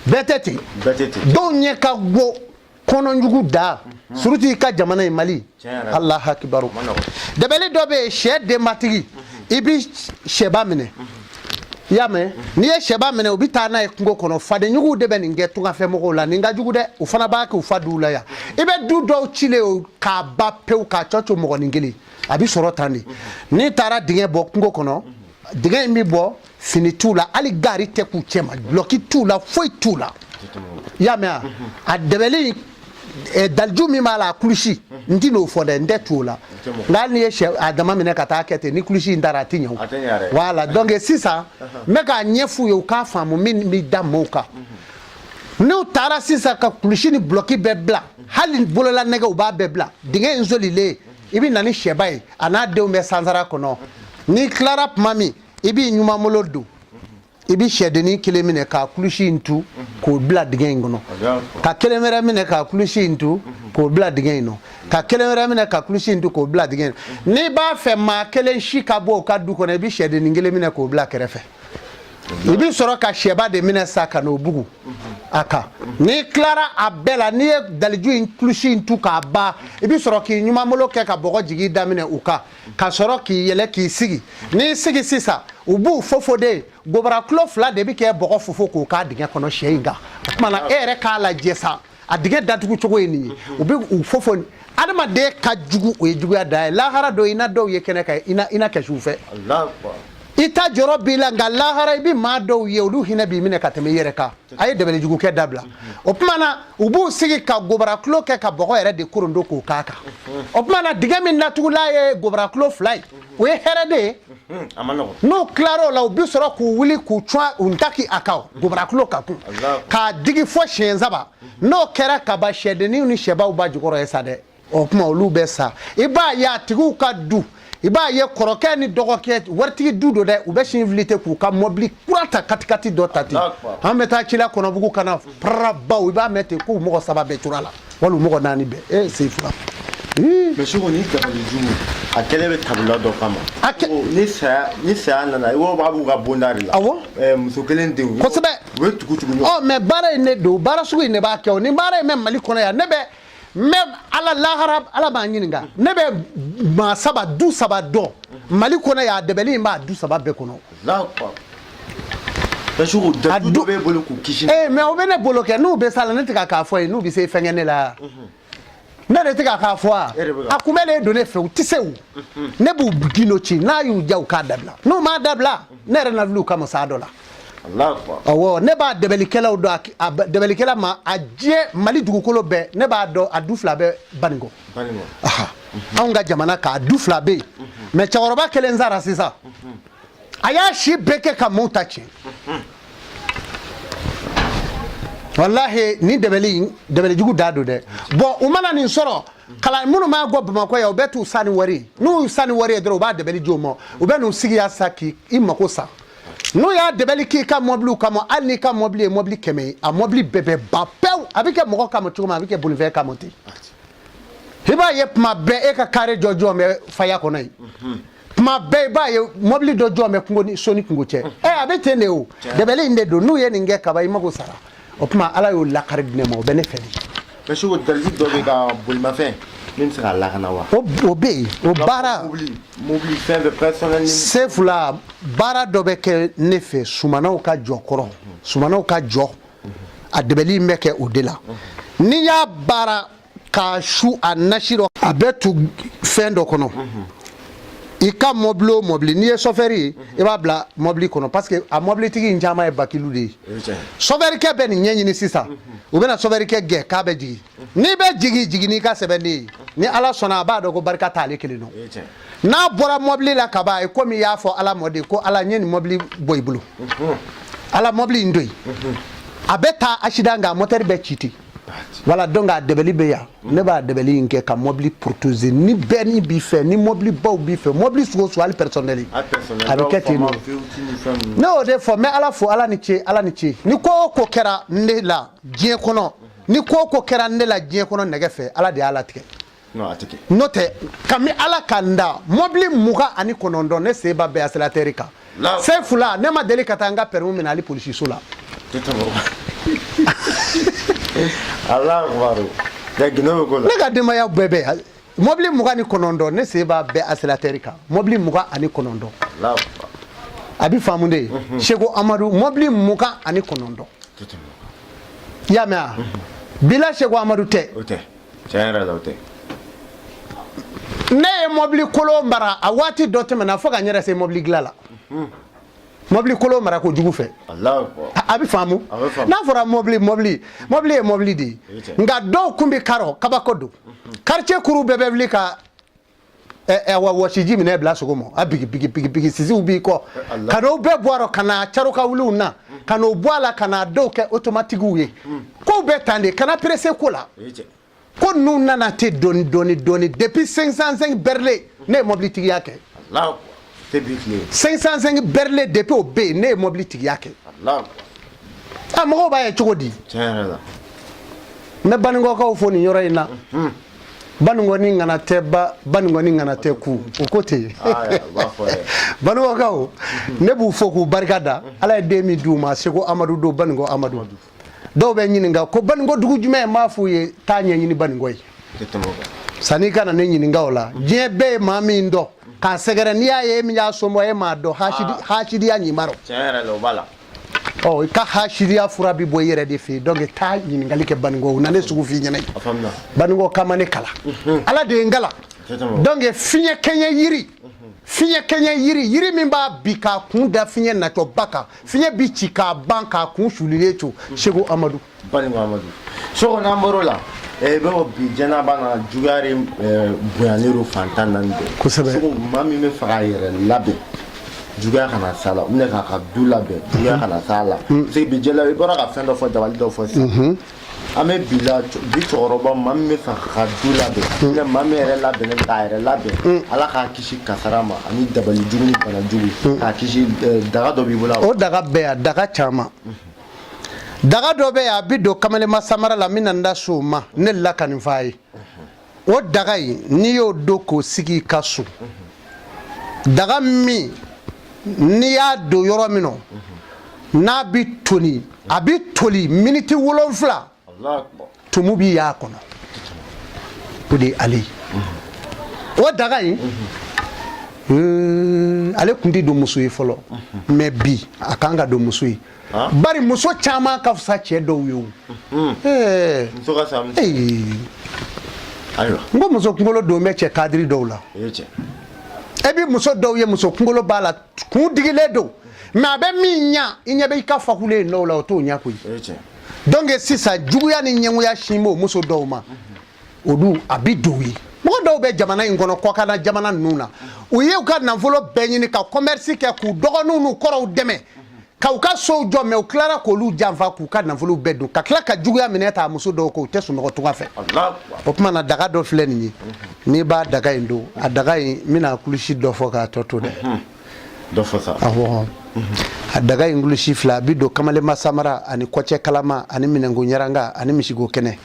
Bɛɛ tɛ ten. Dɔw ɲɛ ka go kɔnɔjugu da, surtout i ka jamana in Mali. Allah akibaru. Dɛbɛli dɔ bɛ yen, sɛ denbatigi, i bi sɛba minɛ, i y'a mɛn? N'i ye sɛba minɛ, u bɛ taa n'a ye kungo kɔnɔ. Fadenjuguw de bɛ nin kɛ tungafɛmɔgɔw la. Nin ka jugu dɛ. U fana b'a kɛ u fa duw la yan. I bɛ du dɔw cilen o k'a ban pewu, k'a cɔ to mɔgɔnin kelen. A bɛ sɔrɔ tan de. N'i taara dingɛ bɔ kungo kɔnɔ, dingɛ in bɛ bɔ, fini t'u la, hali gari tɛ k'u cɛ ma, dulɔki t'u la, foyi t'u la. I y'a mɛn? A dɛbɛli daliju min b'a la, a kulusi, n ti n'o fɔ dɛ, n tɛ tu o la. Nka hali n'i ye sɛ a dama minɛ ka taa kɛ ten, ni kulusi in taara, a ti ɲɛ o. Voilà. Donc sisan, n bɛ k'a ɲɛf'u ye, u k'a faamu min bɛ da maaw kan. N'u taara sisan ka kulusi ni bulɔki bɛɛ bila, hali bololanɛgɛ, u b'a bɛɛ bila dingɛ in solilen. I bɛ na ni sɛba ye, a n'a denw bɛ sansara kɔnɔ. N'i tilara tuma min, i b'i ɲumanbolo don, i bɛ sɛdennin kelen minɛ k'a kulusi in tu k'o bila dingɛ in kɔnɔ, ka kelen wɛrɛ minɛ k'a kulusi in tu k'o bila dingɛ in nɔ, ka kelen wɛrɛ minɛ ka kulusi in tu k'o bila dingɛ in. N'i b'a fɛ maa kelen si ka bɔ o ka du kɔnɔ, i bɛ sɛdennin kelen minɛ k'o bila kɛrɛfɛ. I bɛ sɔrɔ ka sɛba de minɛ sa ka n'o bugu a kan. N'i tilara a bɛɛ la, n'i ye daliju in kulusi in tu k'a ban, i bɛ sɔrɔ k'i ɲumanbolo kɛ ka bɔgɔ jigin daminɛ u kan, ka sɔrɔ k'i yɛlɛ k'i sigi. N'i sigi sisan, u b'u fofo de. Gobara kulo 2 de bɛ kɛ bɔgɔ fofo k'o k'a dingɛ kɔnɔ sɛ in kan. O tuma na, e yɛrɛ k'a lajɛ sa, a dingɛ datugu cogo ye nin ye. U bɛ u fofo. Adamaden ka jugu, o ye juguya dan ye. Lahara don, i na dɔw ye kɛnɛ kan, i na kɛsi u fɛ. I ta jɔrɔ b'i la, nka lahara, i bɛ maa dɔw ye, olu hinɛ b'i minɛ ka tɛmɛ i yɛrɛ kan. A ye dɛbɛli jugu kɛ dabila. O tuma na, u b'u sigi ka gobara kulo kɛ ka bɔgɔ yɛrɛ de korondo k'o k'a kan. O tuma na, dingɛ min datugula ye gobara kulo 2 ye, o ye hɛrɛ de ye. N'u tilar'o la, u bɛ sɔrɔ k'u wuli k'u cun u ntaki a kan, gobara kulo kan kun, k'a digi fo siɲɛ 3. N'o kɛra kaban, sɛdenninw ni sɛbaw ba jukɔrɔ ye sa dɛ. O tuma, olu bɛ sa. I b'a ye a tigiw ka du, i b'a ye kɔrɔkɛ ni dɔgɔkɛ, waritigi du don dɛ, u bɛ sin fili ten k'u ka mɔbili kura ta, katikati dɔ ta ten. An bɛ taa ci la Kɔnɔbugu ka na parara baw, i b'a mɛn ten k'u mɔgɔ 3 bɛɛ tora la, wali mɔgɔ 4 bɛɛ. E sen fila. Mais siko ni dabali jugu, a kɛlen bɛ tabula dɔ kama. Ni saya nana, i b'a b'u ka bonda de la. Awɔ. Muso kelen denw. Kosɛbɛ. U bɛ tugu tugu ɲɔgɔn. Ɔ, mais baara in de don, baara sugu in de b'a kɛ. O ni baara in bɛ Mali kɔnɔ yan, ne bɛ n bɛ Ala, lahara Ala b'an ɲininka. Ne bɛ maa 3, du 3 dɔn Mali kɔnɔ yan, a dɛbɛli in b'a du 3 bɛɛ kɔnɔ. A du b'e bolo k'u kisi. Ee, mais o bɛ ne bolo kɛ, n'u bɛ sa la, ne tɛ ka k'a fɔ ye, n'u bɛ se fɛnkɛ ne la. Ne de tɛ k'a fɔ wa? A kunbɛlen don ne fɛ, u tɛ se o. Ne b'u gindo ci, n'a y'u diya u k'a dabila, n'u m'a dabila ne yɛrɛ na wuli u kama saa dɔ la. Awɔ, ne b'a dɛbɛlikɛlaw dɔn, a dɛbɛlikɛla ma a diɲɛ Mali dugukolo bɛɛ ne b'a dɔn, a du fila bɛ Banikɔ, anw ka jamana k'a du fila bɛ yen. Mais cɛkɔrɔba kelen sara sisan, a y'a si bɛɛ kɛ ka maaw ta tiɲɛ. Walahi nin dɛbɛli dɛbɛlijugu da don dɛ. Bon, u mana nin sɔrɔ kalan minnu b'a gɔ Bamakɔ yan, u bɛ t'u san ni wari ye. N'u y'u san ni wari ye dɔrɔn, u b'a dɛbɛli di u ma, u bɛ n'u sigi yan sa k'i mako sa. N'u y'a dɛbɛli k'i ka mɔbiliw kama, hali n'i ka mɔbili ye mɔbili 100 ye, a mɔbili bɛɛ bɛ ban pewu. A bɛ kɛ mɔgɔ kama cogo min, a bɛ kɛ bolifɛn kama ten. I b'a ye tuma bɛɛ e ka kare jɔ jɔn bɛ faya kɔnɔ yen, tuma bɛɛ i b'a ye mɔbili dɔ jɔn bɛ kungo ni so ni kungo cɛ. Ɛ, a bɛ ten de o, dɛbɛli in de don. N'u ye nin kɛ kaban, i mago sara. O tuma Ala y'o lakari di ne ma, o bɛ ne fɛ de. Mais Seko, daliji dɔ bɛ ka bolimafɛn min bɛ se k'a lakana wa? O bɛ yen, o baara. Mobili fɛn bɛɛ personnel ni. Sefula, baara dɔ bɛ kɛ ne fɛ sumanaw ka jɔ kɔrɔ, sumanaw ka jɔ, a dɛbɛli in bɛ kɛ o de la. N'i y'a baara k'a su a nasi rɔ, a bɛ tu fɛn dɔ kɔnɔ. I ka mɔbili o mɔbili, n'i ye sɔfɛri ye, i b'a bila mɔbili kɔnɔ, parce que a mɔbilitigi in caman ye bakilu de ye. Sɔfɛrikɛ bɛ nin ɲɛɲini sisan, u bɛna sɔfɛrikɛ gɛn k'a bɛ jigin. N'i bɛ jigin, jigin n'i ka sɛbɛnden ye. Ni Ala sɔnna, a b'a dɔn ko barika t'ale kelen nɔ. N'a bɔra mɔbili la ka ban, komi i y'a fɔ Ala mɔ de ko Ala n ye nin mɔbili bɔ i bolo, Ala mɔbili in to yen, a bɛ taa accident kɛ, a mɔtɛri bɛ ci ten. Voilà, donc a dɛbɛli bɛ yan. Ne b'a dɛbɛli in kɛ ka mɔbili protéger. Ni bɛɛ ni b'i fɛ, ni mɔbili baw b'i fɛ, mɔbili sugu o sugu, hali personnel, a bɛ kɛ ten. Ne y'o de fɔ, n bɛ Ala fo, Ala ni ce, Ala ni ce. Ni ko o ko kɛra ne la diɲɛ kɔnɔ, ni ko o ko kɛra ne la diɲɛ kɔnɔ nɛgɛ fɛ, Ala de y'a latigɛ. N'o tɛ, kami Ala ka n da mɔbili 29, ne sen b'a bɛɛ accélérateur kan. Sefula, ne ma deli ka taa n ka permis minɛ hali polisiso la. Ne ka denbaya bɛɛ bɛ mɔbili 29, ne sen b'a bɛɛ accélérateur kan, mɔbili 29. A bɛ faamu de. Seko Amadu, mɔbili 29, i y'a mɛn wa? Bila Seko Amadu tɛ. Ne ye mɔbili kolon mara a waati dɔ tɛmɛna fo ka n yɛrɛ se mɔbili dilan la, mɔbili kolon mara ko jugu fɛ. A bɛ faamu. N'a fɔra mɔbili, mɔbili, mɔbili ye mɔbili de ye, nka dɔw kun bɛ karɔ kabako don. Quartier kuru bɛɛ bɛ wuli ka wa wɔsiji minɛ bila sogo ma, a bigi bigi bigi bigi, sisiw b'i kɔ ka n'o bɛɛ bɔ a rɔ, ka na caro ka wuliw na, ka n'o bɔ a la, ka na dɔw kɛ automatiquew ye. Kow bɛ tan de, kana pressé ko la. Ko ninnu nana ten dɔɔni dɔɔni dɔɔni. Depuis 505 Berline, ne ye mɔbili tigiya kɛ. 505 Berline, depuis o bɛ yen, ne ye mɔbili tigiya kɛ. A mɔgɔw b'a ye cogo di? N bɛ Banikɔkaw fo nin yɔrɔ in na. Banikɔ ni ŋana tɛ ba, Banikɔ ni ŋana tɛ ku, o ko ten. Banikɔkaw, ne b'u fo k'u barika da. Ala ye den min d'u ma, Seko Amadu don, Banikɔ Amadu. Dɔw bɛ ɲininka ko Banikɔ dugu jumɛn? N b'a f'u ye, taa ɲɛɲini Banikɔ ye. Sanni ka na ne ɲininka o la, diɲɛ bɛɛ ye maa min dɔn k'a sɛgɛrɛ, n'i y'a ye e min y'a somɔgɔ, e m'a dɔn, hasidiya ɲinba rɔ. Ɔ, i ka hasidiya fura bɛ bɔ i yɛrɛ de fɛ yen. Donc taa ɲininkali kɛ Banikɔ, u na ne sugu f'i ɲɛna. Banikɔ kama ne kalan, Ala de ye n kalan. Donc fiɲɛ kɛɲɛ yiri, fiɲɛ kɛɲɛ yiri, yiri min b'a bi k'a kun da fiɲɛ natɔba kan, fiɲɛ bi ci k'a ban k'a kun sulilen to. Seko Amadu. Banikɔ Amadu. Seko, n'an bɔr'o la, i b'a fɔ bi jɛnaba na juguya de bonyalen don fan 14 bɛɛ. Kosɛbɛ. Seko, maa min bɛ fɛ k'a yɛrɛ labɛn juguya kana s'a la, ou bien k'a ka du labɛn juguya kana s'a la, parce que bi jɛla, i bɔra ka fɛn dɔ fɔ, dabali dɔ fɔ sisan. An bɛ bi la, bi cɛkɔrɔba, maa min bɛ fɛ ka du labɛn, ou bien maa min yɛrɛ labɛnnen k'a yɛrɛ labɛn, Ala k'a kisi kasara ma ani dabali jugu ni bana jugu, k'a kisi, daga dɔ b'i bolo? O daga bɛɛ yan, daga caman. Daga dɔ bɛ yan, a bɛ don kamalenma samara la, n bɛna n da so o ma. Ne la ka nin f'a ye, o daga in, n'i y'o don k'o sigi i ka so, daga min n'i y'a don yɔrɔ min na, n'a bɛ toli, a bɛ toli miniti 7, tumu b'i y'a kɔnɔ. O de ye ale ye. O daga in, ale tun tɛ don muso ye fɔlɔ, mais bi a kan ka don muso ye, bari muso caman ka fisa cɛ dɔw ye o. Muso ka fisa. Ayiwa. N ko muso kunkolo don bɛ cɛ kadiri dɔw la. E bɛ muso dɔw ye, muso kunkolo b'a la, kun digilen don, mais a bɛ min ɲa, i ɲɛ bɛ i ka fakulen dɔw la, o t'o ɲa koyi. Donc sisan, juguya ni ɲɛngoya sin b'o muso dɔw ma, olu a bi don u ye. Mɔgɔ dɔw bɛ jamana in kɔnɔ, kɔkanna jamana ninnu na, u ye u ka nafolo bɛɛ ɲini ka commerce kɛ, k'u dɔgɔninw n'u kɔrɔw dɛmɛ ka u ka sow jɔ, mais u tilara k'olu janfa, k'u ka nafolo bɛɛ dun, ka tila ka juguya minɛ ta muso dɔw ko u tɛ sunɔgɔ tunga fɛ. O tuma na, daga dɔ filɛ nin ye, n'i b'a daga in don, a daga in, n bɛna kulusi dɔ fɔ k'a tɔ to dɛ. Dɔ fɔ sa. Awɔ, a daga in kulusi fila, a bɛ don kamalenba samara ani kɔcɛ kalama ani minɛnko ɲaranga ani misigo kɛnɛ.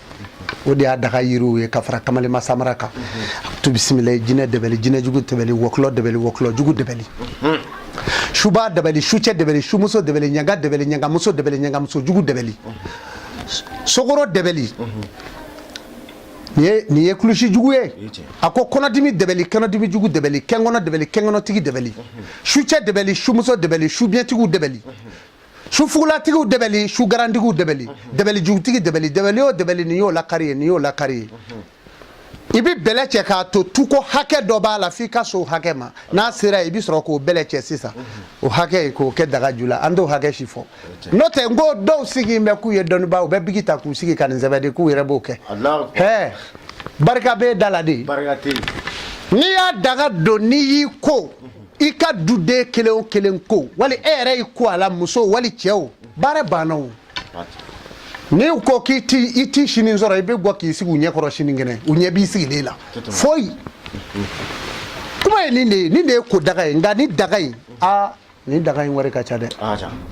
O de y'a daga yiriw ye ka fara kamalenba samara kan. Tu bisimila, jinɛ dɛbɛli, jinɛ jugu dɛbɛli, wɔkulɔ dɛbɛli, wɔkulɔ jugu dɛbɛli, suba dɛbɛli, sucɛ dɛbɛli, sumuso dɛbɛli, ɲanga dɛbɛli, ɲangamuso dɛbɛli, ɲangamuso jugu dɛbɛli, sokoro dɛbɛli. Nin ye kulusi jugu ye. A ko kɔnɔdimi dɛbɛli, kɔnɔdimi jugu dɛbɛli, kɛnkɔnɔ dɛbɛli, kɛnkɔnɔtigi dɛbɛli, sucɛ dɛbɛli, sumuso dɛbɛli, subiɲɛtigiw dɛbɛli, sufugulatigiw dɛbɛli, sugarantigiw dɛbɛli, dɛbɛli jugutigi dɛbɛli, dɛbɛli o dɛbɛli, nin y'o lakari ye, nin y'o lakari ye. I bɛ bɛlɛ cɛ k'a to tuko hakɛ dɔ b'a la, f'i ka s'o hakɛ ma. N'a sera yen, i bɛ sɔrɔ k'o bɛlɛ cɛ sisan, o hakɛ ye k'o kɛ daga ju la. An t'o hakɛ si fɔ, n'o tɛ n ko dɔw sigi bɛ k'u ye dɔnnibaa, u bɛ biki ta k'u sigi ka nin sɛbɛn de k'u yɛrɛ b'o kɛ. Hɛɛ, barika b'e da la de. N'i y'a daga don, n'i y'i ko, i ka duden kelen o kelen ko, wali e yɛrɛ y'i ko a la, muso wali cɛ, o baara banna. O n'i ko k'i ti i ti sini sɔrɔ, i bɛ bɔ k'i sigi u ɲɛ kɔrɔ sinikɛnɛ, u ɲɛ b'i sigilen la. Foyi kuma ye nin de ye, nin de ye ko daga ye. Nka ni daga in, aa, nin daga in wari ka ca dɛ.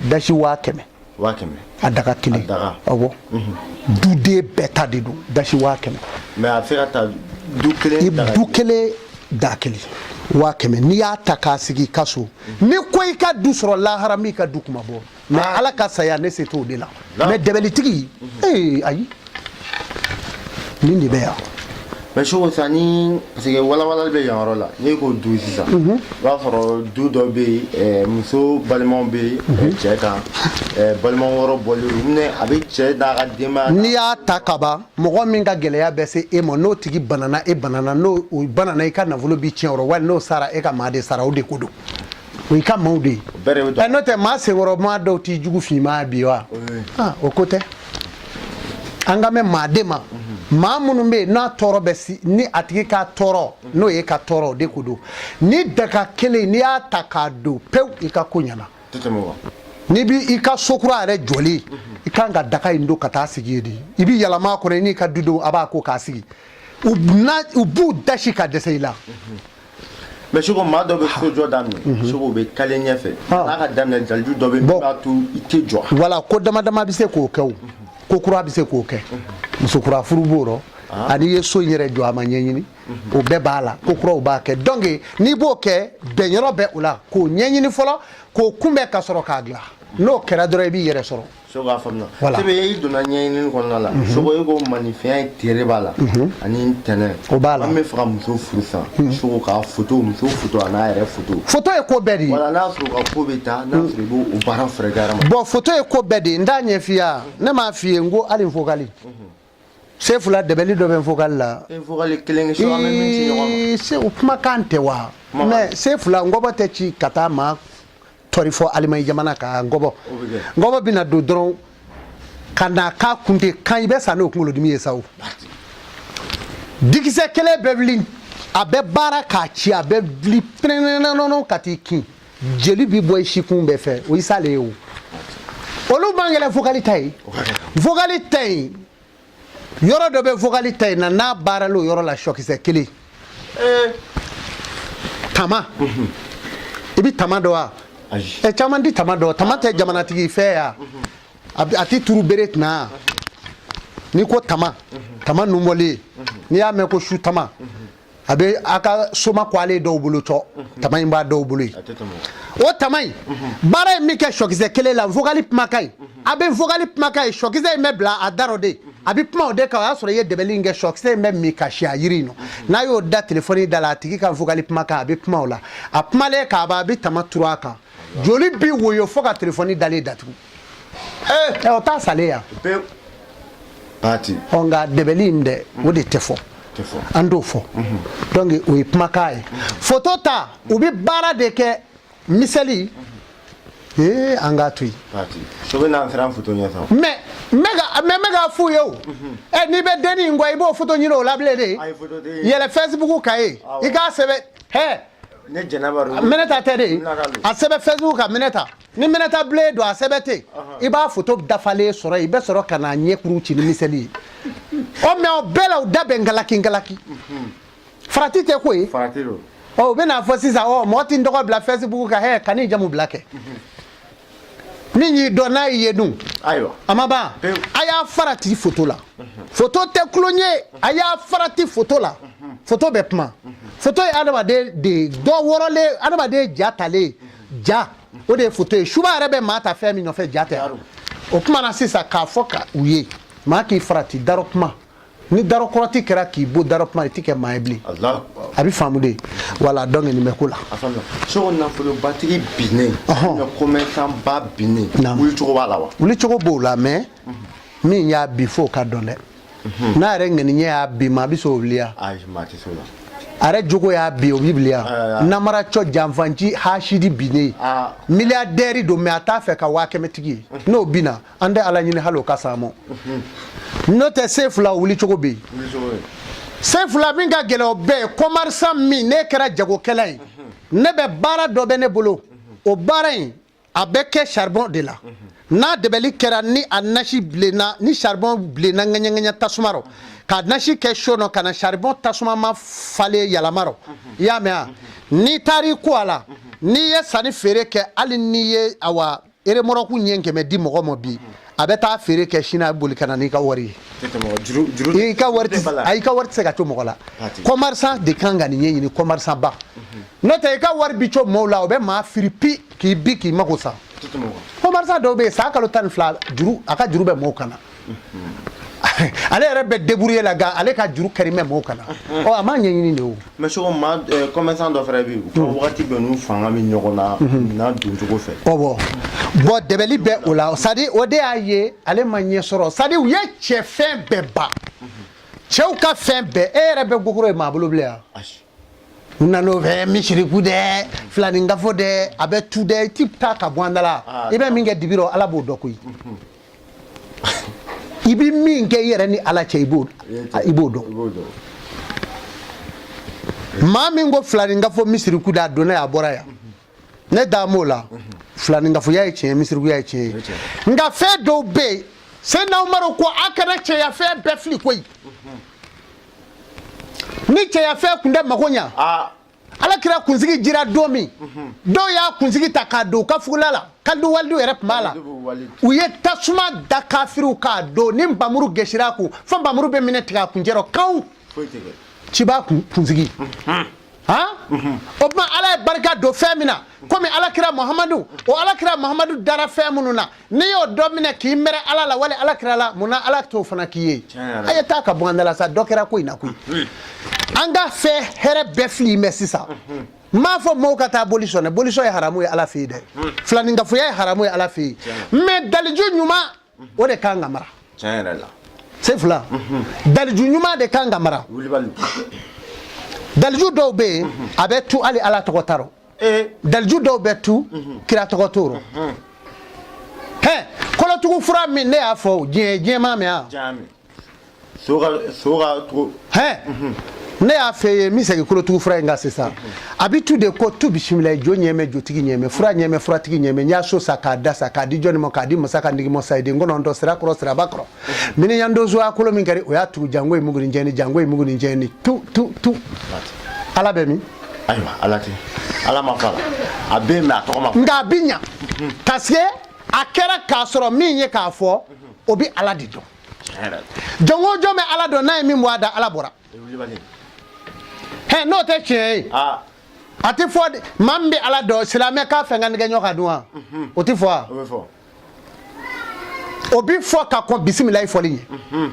Dasi 100 000. 100 000. A daga kelen. Awɔ, duden bɛɛ ta de don, dasi 100 000. Mais a bɛ se ka ta du kelen. Du kelen da kelen 100 000. N'i y'a ta k'a sigi i ka so, ni ko i ka du sɔrɔ lahara, min ka du kuma bɔ, mais ala ka saya ne se t'o de la. Mais dɛbɛlitigi, ee, ayi, nin de bɛ yan. Mais Soko, sisan ni, parce que walawalali bɛ yan yɔrɔ la, n'i ko du sisan, i b'a sɔrɔ du dɔ bɛ yen, muso balimaw bɛ yen, cɛ kan balima wɔɔrɔ bɔlen, a bɛ cɛ n'a ka denbaya. N'i y'a ta kaban, mɔgɔ min ka gɛlɛya bɛ se e ma, n'o tigi banana, e banana, n'o banana, i ka nafolo bi tiɲɛ o rɔ, wali n'o sara, e ka maa de sara, o de ko don, o y'i ka maaw de ye. N'o tɛ, maa senkɔrɔ maa dɔw t'i jugu finman bi wa? O ko tɛ. An ka mɛn maa de ma, maa minnu bɛ yen n'a tɔɔrɔ bɛ si ni a tigi ka tɔɔrɔ, n'o ye ka tɔɔrɔ, o de ko don. Ni daga kelen, n'i y'a ta k'a don pewu, i ka ko ɲɛna. N'i bi i ka so kura yɛrɛ jɔlen, i kan ka daga in don ka taa sigi yen de. I bi yɛlɛma a kɔnɔ, i n'i ka dudenw, a b'a ko k'a sigi, u b'u dasi ka dɛsɛ i la. Mais Soko, maa dɔ bɛ so jɔ daminɛ, Soko, u bɛ kale ɲɛfɛ n'a ka daminɛ, jaliju dɔ bɛ min b'a to i tɛ jɔ. Voilà, ko dama dama bɛ se k'o kɛ, o ko kura bɛ se k'o kɛ, muso kura furu b'o rɔ, ani i ye so in yɛrɛ jɔ, a ma ɲɛɲini, o bɛɛ b'a la. Ko kuraw b'a kɛ. Donc n'i b'o kɛ, bɛnyɔrɔ bɛ o la, k'o ɲɛɲini fɔlɔ, k'o kunbɛn ka sɔrɔ k'a dilan. N'o kɛra dɔrɔn, i b'i yɛrɛ sɔrɔ. Soko, a faamuya. Voilà. Sebe, i donna ɲɛɲinini kɔnɔna la, Soko, e ko maninfinya ye tere b'a la ani tɛnɛ. O b'a la. An bɛ fɛ ka muso furu sisan, Soko, k'a foto, muso foto a n'a yɛrɛ foto. Foto ye ko bɛɛ de ye. Voilà, n'a sɔrɔ u ka ko bɛ taa, n'a sɔrɔ i b'o o baara fɛɛrɛ kɛ hadamaden. Bon, foto ye ko bɛɛ de ye. N t'a ɲɛf'i ye, ne m'a f'i ye n ko hali vocal se fila dɛbɛli dɔ bɛ vocal la. E vocal kelen kɛ, Soko, an bɛ min ci ɲɔgɔn ma. Se o kumakan tɛ wa? Mais se fila ngɔbɔ tɛ ci ka taa maa tɔri fɔ Alimaɲi jamana kan. Ngɔbɔ ngɔbɔ bɛna don dɔrɔn ka na k'a kun tɛ kan, i bɛ sa n'o kunkolodimi ye sa. O dikisɛ kelen bɛ wuli, a bɛ baara k'a ci, a bɛ wuli pɛrɛnɛnɛnɛ ka t'i kin, jeli bi bɔ i sikun bɛɛ fɛ, o y'i salen ye. O olu man gɛlɛn. Vocal ta ye, vocal ta yen, yɔrɔ dɔ bɛ vocal ta in na, n'a baarala o yɔrɔ la, sɔkisɛ kelen tama, i bɛ tama dɔn wa? Ɛ, caman ti tama dɔn. Tama tɛ jamanatigi fɛ yan, a ti turu bere tɛna. N'i ko tama, tama nunbɔlen, n'i y'a mɛn ko su tama, a bɛ a ka soma ko ale dɔw bolo cɔ, tama in b'a dɔw bolo yen. O tama in baara ye min kɛ sɔkisɛ kelen la, vocal kumakan in, a bɛ vocal kumakan ye, sɔkisɛ in bɛ bila a da rɔ de, a bɛ kuma o de kan. O y'a sɔrɔ i ye dɛbɛli in kɛ, sɔkisɛ in bɛ min ka si a yiri in nɔ. N'a y'o da telefɔni da la, a tigi ka vocal kumakan, a bɛ kuma o la. A kumalen k'a ban, a bɛ tama turu a kan, joli bi woyo fo ka telefɔni dalen datugu. Ɛ, o t'a salen yan. Ɔ, nka dɛbɛli in dɛ, o de tɛ fɔ. An t'o fɔ. Donc o ye kumakan ye. Foto ta, u bɛ baara de kɛ miseli ee, an k'a to yen. So bɛ n'an siran foto ɲɛ sa. Mais n bɛ ka mais n bɛ k'a f'u ye o. Ɛ, n'i bɛ dennin in kɔ, i b'o foto ɲini o la bilen de. Yɛlɛ Facebook kan yen, i k'a sɛbɛn hɛ. Ne jɛnɛba. Minɛta tɛ de, a sɛbɛn Facebook kan Minɛta. Ni Minɛta bilen don, a sɛbɛn ten, i b'a foto dafalen sɔrɔ yen. I bɛ sɔrɔ ka n'a ɲɛkuru ci ni miseli ye. Ɔ, mais o bɛɛ la, u da bɛ ngalaki ngalaki. Farati tɛ ko ye. Farati don. Ɔ, u bɛna fɔ sisan, ɔ, mɔgɔ t'i tɔgɔ bila Facebook kan. Hɛ, kan'i jamu bila kɛ. Min y'i dɔn, n'a y'i ye dun? Ayiwa. A ma ban. A y'a farati foto la. Foto tɛ tulon ye. A y'a farati foto la. Foto bɛ kuma. Foto ye adamaden de dɔ wɔrɔlen, adamaden ja talen ja, o de ye foto ye. Suba yɛrɛ bɛ maa ta fɛn min nɔfɛ, ja tɛ. O kuma na sisan, k'a fɔ ka u ye, maa k'i farati darɔ kuma. Ni darɔ kɔrɔti kɛra k'i bɔ darɔ kuma, i ti kɛ maa ye bilen. A bɛ faamu de. Voilà, donc nin bɛ ko la. A faamuya. Soko, nafolobatigi binnen, commerçant ba binnen, wuli cogo b'a la wa? Wuli cogo b'o la, mais min y'a bi, f'o ka dɔn dɛ. N'a yɛrɛ ŋaniɲɛ y'a bi, maa bɛ se o wuli ya? Ayi, maa tɛ se o la. A yɛrɛ jogo y'a bi, o b'i wuli ya? Namaracɔ, janfanci, hasidi binnen, milliardaire don, mais a t'a fɛ ka 100 000 tigi ye. N'o binna, an tɛ Ala ɲini hali o ka s'an ma. N'o tɛ, se fila, wuli cogo bɛ yen. Se fila, min ka gɛlɛn o bɛɛ ye, commerçant min ne kɛra jagokɛla ye, ne bɛ baara dɔ bɛ ne bolo. O baara in, a bɛ kɛ charbon de la. N'a dɛbɛli kɛra, ni a nasi bilenna, ni charbon bilenna ŋɛɲɛ ŋɛɲɛ tasuma rɔ, ka nasi kɛ so nɔ, ka na charbon tasuma ma falen yɛlɛma rɔ, i y'a mɛn wa? N'i taar'i ko a la, n'i ye sanni feere kɛ, hali n'i ye awa remorque ɲɛ 100 di mɔgɔ ma bi, a bɛ taa feere kɛ sini, a bɛ boli ka na n'i ka wari ye. I ka wari, i ka wari tɛ se ka to mɔgɔ la. Commerçant de kan ka nin ɲɛɲini, commerçant ba. N'o tɛ, i ka wari bi co mɔgɔw la, o bɛ maa firi pi k'i bi k'i mako sa. Commerçant dɔw bɛ yen, san kalo 12 juru, a ka juru bɛ mɔgɔw kan na. Ale yɛrɛ bɛ débrouiller la, nka ale ka juru kɛri bɛ mɔgɔw kan na. Ɔ, a m'a ɲɛɲini de o. Mais soko, maa commerçant dɔ fana bɛ yen, u ka wagati bɛɛ n'u fanga bɛ ɲɔgɔn na minɛn doncogo fɛ. Ɔ bon, dɛbɛli bɛ o la. C'est à dire, o de y'a ye ale ma ɲɛ sɔrɔ. C'est à dire, u ye cɛ fɛn bɛɛ ban, cɛw ka fɛn bɛɛ. E yɛrɛ bɛ gokoro ye maa bolo bilen yan. U nan'o fɛ misiriku dɛ, filanin kafo dɛ, a bɛ tu dɛ, i ti taa ka bɔ an da la. I bɛ min kɛ dibi rɔ, Ala b'o dɔn koyi. I bɛ min kɛ i yɛrɛ ni Ala cɛ, i b'o dɔn. Maa min ko filanin kafo misiriku dɛ, a donna yan, a bɔra yan, ne da m'o la. Filanin kafoya ye tiɲɛ ye, misirikuya ye tiɲɛ ye, nka fɛn dɔw bɛ yen, Seyidina Umaru ko a kana cɛya fɛn bɛɛ fili koyi. Ni cɛya fɛn kun tɛ mago ɲa, Ala kira kunsigi jira don min, dɔw y'a kunsigi ta k'a don u ka fugula la. Kalidu walidu yɛrɛ tun b'a la. U ye tasuma da kafiriw k'a don, ni npamuru gɛsira a kun, fo npamuru bɛ minɛ tigɛ a kuncɛ rɔ kanw ciba kunsigi. Han, o tuma Ala ye barika don fɛn min na, komi Ala kira Muhamadu, o Ala kira Muhamadu dara fɛn minnu na, n'i y'o dɔ minɛ k'i mɛrɛ Ala la wali Ala kira la, mun na Ala t'o fana k'i ye? A ye taa ka bɔ an da la sa. Dɔ kɛra ko in na koyi. An ka fɛn hɛrɛ bɛɛ fili mɛ sisan. N m'a fɔ mɔgɔw ka taa boli sɔn dɛ. Boli sɔn ye haramu ye Ala fɛ yen dɛ. Filaninkafoya ye haramu ye Ala fɛ yen, mais daliju ɲuman, o de kan ka mara. Tiɲɛ yɛrɛ la. Se fila, daliju ɲuman de kan ka mara. Daliju dɔw bɛ yen, a bɛ tu hali Ala tɔgɔ t'a rɔ. Daliju dɔw bɛ tu, kira tɔgɔ t'o rɔ. Hɛ, kolotugu fura min ne y'a fɔ diɲɛ, diɲɛ ma mɛn yan. Hɛ, ne y'a fɛ ye, n bɛ segin kolotugu fura in kan sisan. A bɛ tu de ko tu bisimila, jo ɲɛmɛ, jotigi ɲɛmɛ, fura ɲɛmɛ, furatigi ɲɛmɛ. N y'a so sa k'a da sa k'a di jɔnni ma? K'a di masa ka ndigimɔ sayiden kɔnɔntɔn sira kɔrɔ, siraba kɔrɔ miniyan donso a kolo min kɛra, o y'a tugu jango ye mugu ni jɛni, jango ye mugu ni jɛni, tu tu tu. Ala bɛ min? Ayiwa, Ala tɛ, Ala ma fɔ a la. A bɛ yen, mais a tɔgɔ ma fɔ. Nka a bɛ ɲa, parce que a kɛra k'a sɔrɔ min ye k'a fɔ, o bɛ Ala de dɔn. Jɔn o jɔn bɛ Ala dɔn, n'a ye min bɔ a da, Ala bɔra. Hɛ, n'o tɛ tiɲɛ ye, a tɛ fɔ maa min bɛ Ala dɔn, silamɛ k'a fɛ ka nɛgɛ ɲɔ ka dun wa? O tɛ fɔ wa? O bɛ fɔ ka kɔn bisimilayi fɔli ɲɛ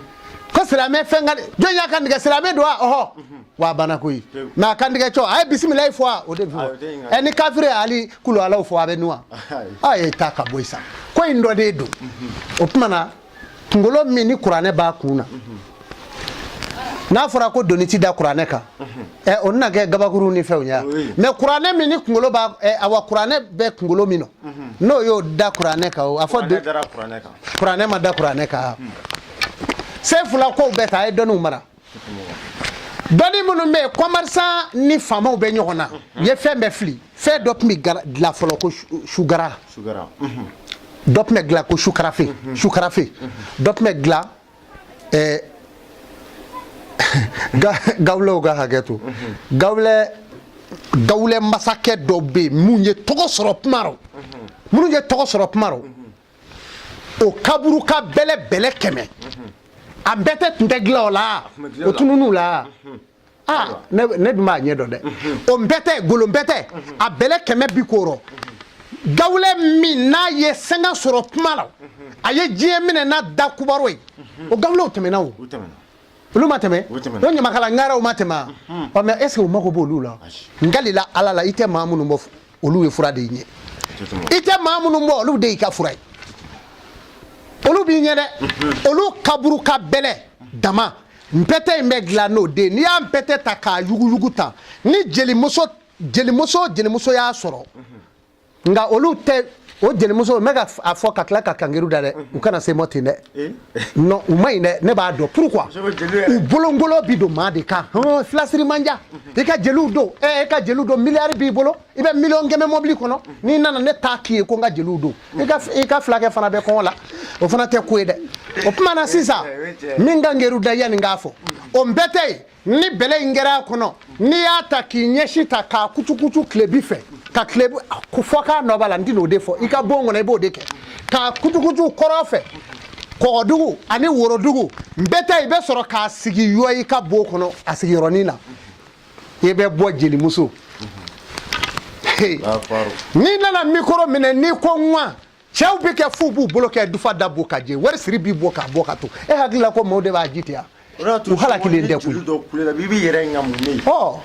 ko silamɛ fɛn ka jɔn y'a kan tigɛ, silamɛ don wa? Ɔhɔ, wa a banna koyi. Mais a kan tigɛ cɔ, a ye bisimilayi fɔ wa? O de bɛ fɔ. Ɛ, ni kafiri ye hali kulu Alaw fɔ, a bɛ nu wa? A ye taa ka bɔ yen sa. Ko in dɔ de don. O tuma na, kunkolo min ni kuranɛ b'a kun na, N'a fɔra ko doni ti da kuranɛ kan, ɛ, o na kɛ gabakuru ni fɛnw ye. Mais kuranɛ min ni kunkolo b'a, ɛ, awa, kuranɛ bɛ kunkolo min nɔ, n'o y'o da kuranɛ kan, o a fɔ kuranɛ ma da kuranɛ kan. Sefula kow bɛɛ ta, a ye dɔnniw mara. Dɔnni minnu bɛ yen, commerçant ni faamaw bɛ ɲɔgɔn na, u ye fɛn bɛɛ fili. Fɛn dɔ tun bɛ dilan fɔlɔ ko sugara, dɔ tun bɛ dilan ko sukarafe, sukarafe dɔ tun bɛ dilan. Gawulɛw ka hakɛ to, gawulɛ masakɛ dɔ bɛ yen minnu ye tɔgɔ sɔrɔ kuma rɔ, minnu ye tɔgɔ sɔrɔ kuma rɔ, o kaburu ka bɛlɛ bɛlɛ 100, a bɛɛ tɛ tun tɛ dilan o la, o tunun'u la. Aa, ne dun b'a ɲɛ dɔn dɛ. O npɛtɛ golo npɛtɛ, a bɛlɛ 100 bi k'o rɔ. Gawulɛ min n'a ye sanga sɔrɔ kuma la, a ye diɲɛ minɛ n'a da kubaro ye, o gawulɛw tɛmɛna. O olu ma tɛmɛ, o ɲamakala ŋaraw ma tɛmɛ. Ɔ, mais est ce que u mago b'olu la? N kalila Ala la, i tɛ maa minnu bɔ, olu ye fura de y'i ɲɛ. I tɛ maa minnu bɔ, olu de y'i ka fura ye, olu b'i ɲɛ dɛ. Olu kaburu ka bɛlɛ dama npɛtɛ in bɛ dilan n'o de ye. N'i y'a npɛtɛ ta k'a yuguyugu tan, ni jelimuso jelimuso jelimuso y'a sɔrɔ, nka olu tɛ o jelimuso n bɛ ka a fɔ ka tila ka kangeru da dɛ, u kana se mɔ ten dɛ. Non, u ma ɲi dɛ, ne b'a dɔn pourquoi. U bolongolo bi don maa de kan. Hɔn, filasiri man ja i ka jeliw don. Ɛ, e ka jeliw don, miliyari b'i bolo, i bɛ miliyɔn 100 mɔbili kɔnɔ, n'i nana ne t'a k'i ye ko n ka jeliw don. I ka filakɛ fana bɛ kɔngɔ la, o fana tɛ ko ye dɛ. O tuma na sisan, min ka ngeru da yanni n k'a fɔ, o npɛtɛ ye ni bɛlɛ in kɛra a kɔnɔ, n'i y'a ta k'i ɲɛsin ta k'a kucukucu tilebi fɛ, ka tilebi fɔ k'a nɔ b'a la, n tɛn'o de fɔ i ka bon kɔnɔ, i b'o de kɛ k'a kucukucu kɔrɔ fɛ, kɔgɔdugu ani worodugu. Npɛtɛ i bɛ sɔrɔ k'a sigi yɔ i ka bon kɔnɔ, a sigiyɔrɔnin na, i bɛ bɔ jelimuso. N'i nana micro minɛ, n'i ko ŋwa, cɛw bɛ kɛ f'u b'u bolo kɛ dufa da bɔ ka jɛ, wari siri b'i bɔ k'a bɔ ka to. E hakili la ko maaw de b'a ji ten wa? U halakilen tɛ koyi. Ɔ,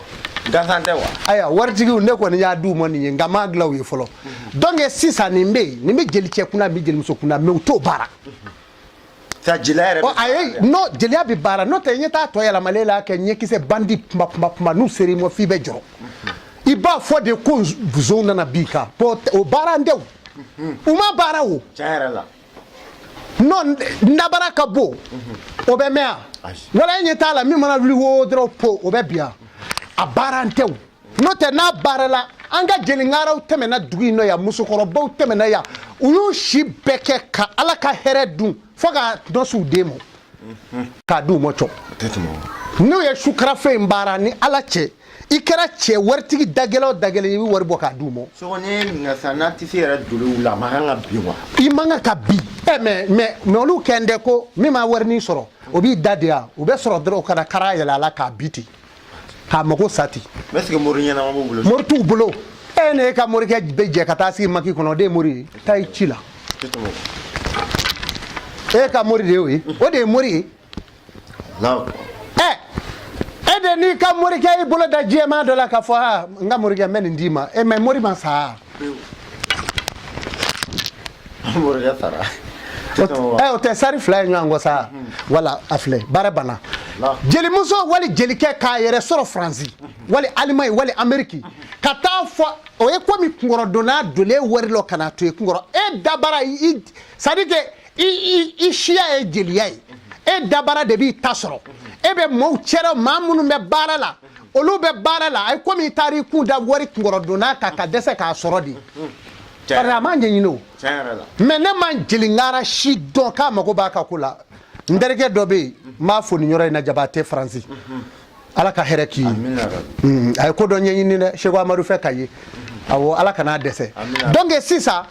gansan tɛ wa? Ayiwa, waritigiw, ne kɔni y'a d'u ma nin ye, nka n m'a dilan u ye fɔlɔ. Donc sisan nin bɛ yen, nin bɛ jelicɛ kunna, nin bɛ jelimuso kunna, mais u t'o baara. Sa jeliya yɛrɛ. Ɔ, ayi, non, jeliya bɛ baara, n'o tɛ ɲɛ t'a tɔ yɛlɛmalen la kɛ ɲɛkisɛ bandi kuma kuma kuma. N'u ser'i ma f'i bɛ jɔrɔ, i b'a fɔ de ko zonw nana bin kan. Bon, o baara n tɛ, o u ma baara o. Tiɲɛ yɛrɛ la. Non, nabara ka bon, o bɛ mɛn yan wala e ɲɛ t'a la, min mana wuli wo dɔrɔn po, o bɛ bin yan. A baara n tɛ o, n'o tɛ n'a baara la, an ka jeliŋaraw tɛmɛna dugu in nɔ yan, musokɔrɔbaw tɛmɛna yan, u y'u si bɛɛ kɛ ka Ala ka hɛrɛ dun fo ka dɔ s'u den ma k'a d'u ma cɔ. N'u ye sukarafe in baara ni Ala cɛ, i kɛra cɛ waritigi dagɛlɛ o dagɛlɛ, i bɛ wari bɔ k'a d'u ma. Sɔgɔ ne ye ɲininka sisan, n'a tɛ se yɛrɛ joliw la, a man kan ka bin wa? I man kan ka bin. Ɛ, mais olu kɛn tɛ ko min ma warinin sɔrɔ, o b'i da de yan, u bɛ sɔrɔ dɔrɔn ka na kara yɛlɛ a la k'a bi ten, k'a mago sa ten. Mais est ce que mori ɲɛnama b'u bolo? Mori t'u bolo. E ne ka morikɛ bɛ jɛ ka taa sigi maki kɔnɔ, o de ye mori ye? Taa i ci la. E ka mori de y'o ye, o de ye mori ye. Ɛ, e de n'i ka morikɛ y'i bolo da jɛman dɔ la k'a fɔ: aa, n ka morikɛ, n bɛ nin d'i ma. E, mais mori ma sa. Morikɛ sara. Ɛ, o tɛ sari fila ye ɲɔgɔn kɔ sa. Wala a filɛ, baara banna. Jelimuso wali jelikɛ k'a yɛrɛ sɔrɔ Faransi wali Alimaɲi wali Ameriki ka taa fɔ o ye komi kunkɔrɔdonna donnen wari lɔ ka na to i kunkɔrɔ. E dabara i, c'est à dire que i siya ye jeliya ye, e dabara de b'i ta sɔrɔ. E bɛ maaw cɛrɛ, maa minnu bɛ baara la, olu bɛ baara la. A ye komi i taara i kun da wari kunkɔrɔdonna kan ka dɛsɛ k'a sɔrɔ de, parce que a m'a ɲɛɲini o. Mais ne ma jeliŋara si dɔn k'a mago b'a ka ko la. N terikɛ dɔ bɛ yen, n b'a fo nin yɔrɔ in na, Jabatɛ Faransi, Ala ka hɛrɛ k'i ye. A ye ko dɔ ɲɛɲini dɛ, Seko Amadu fɛ ka ye. Awɔ, Ala kan'a dɛsɛ. Donc sisan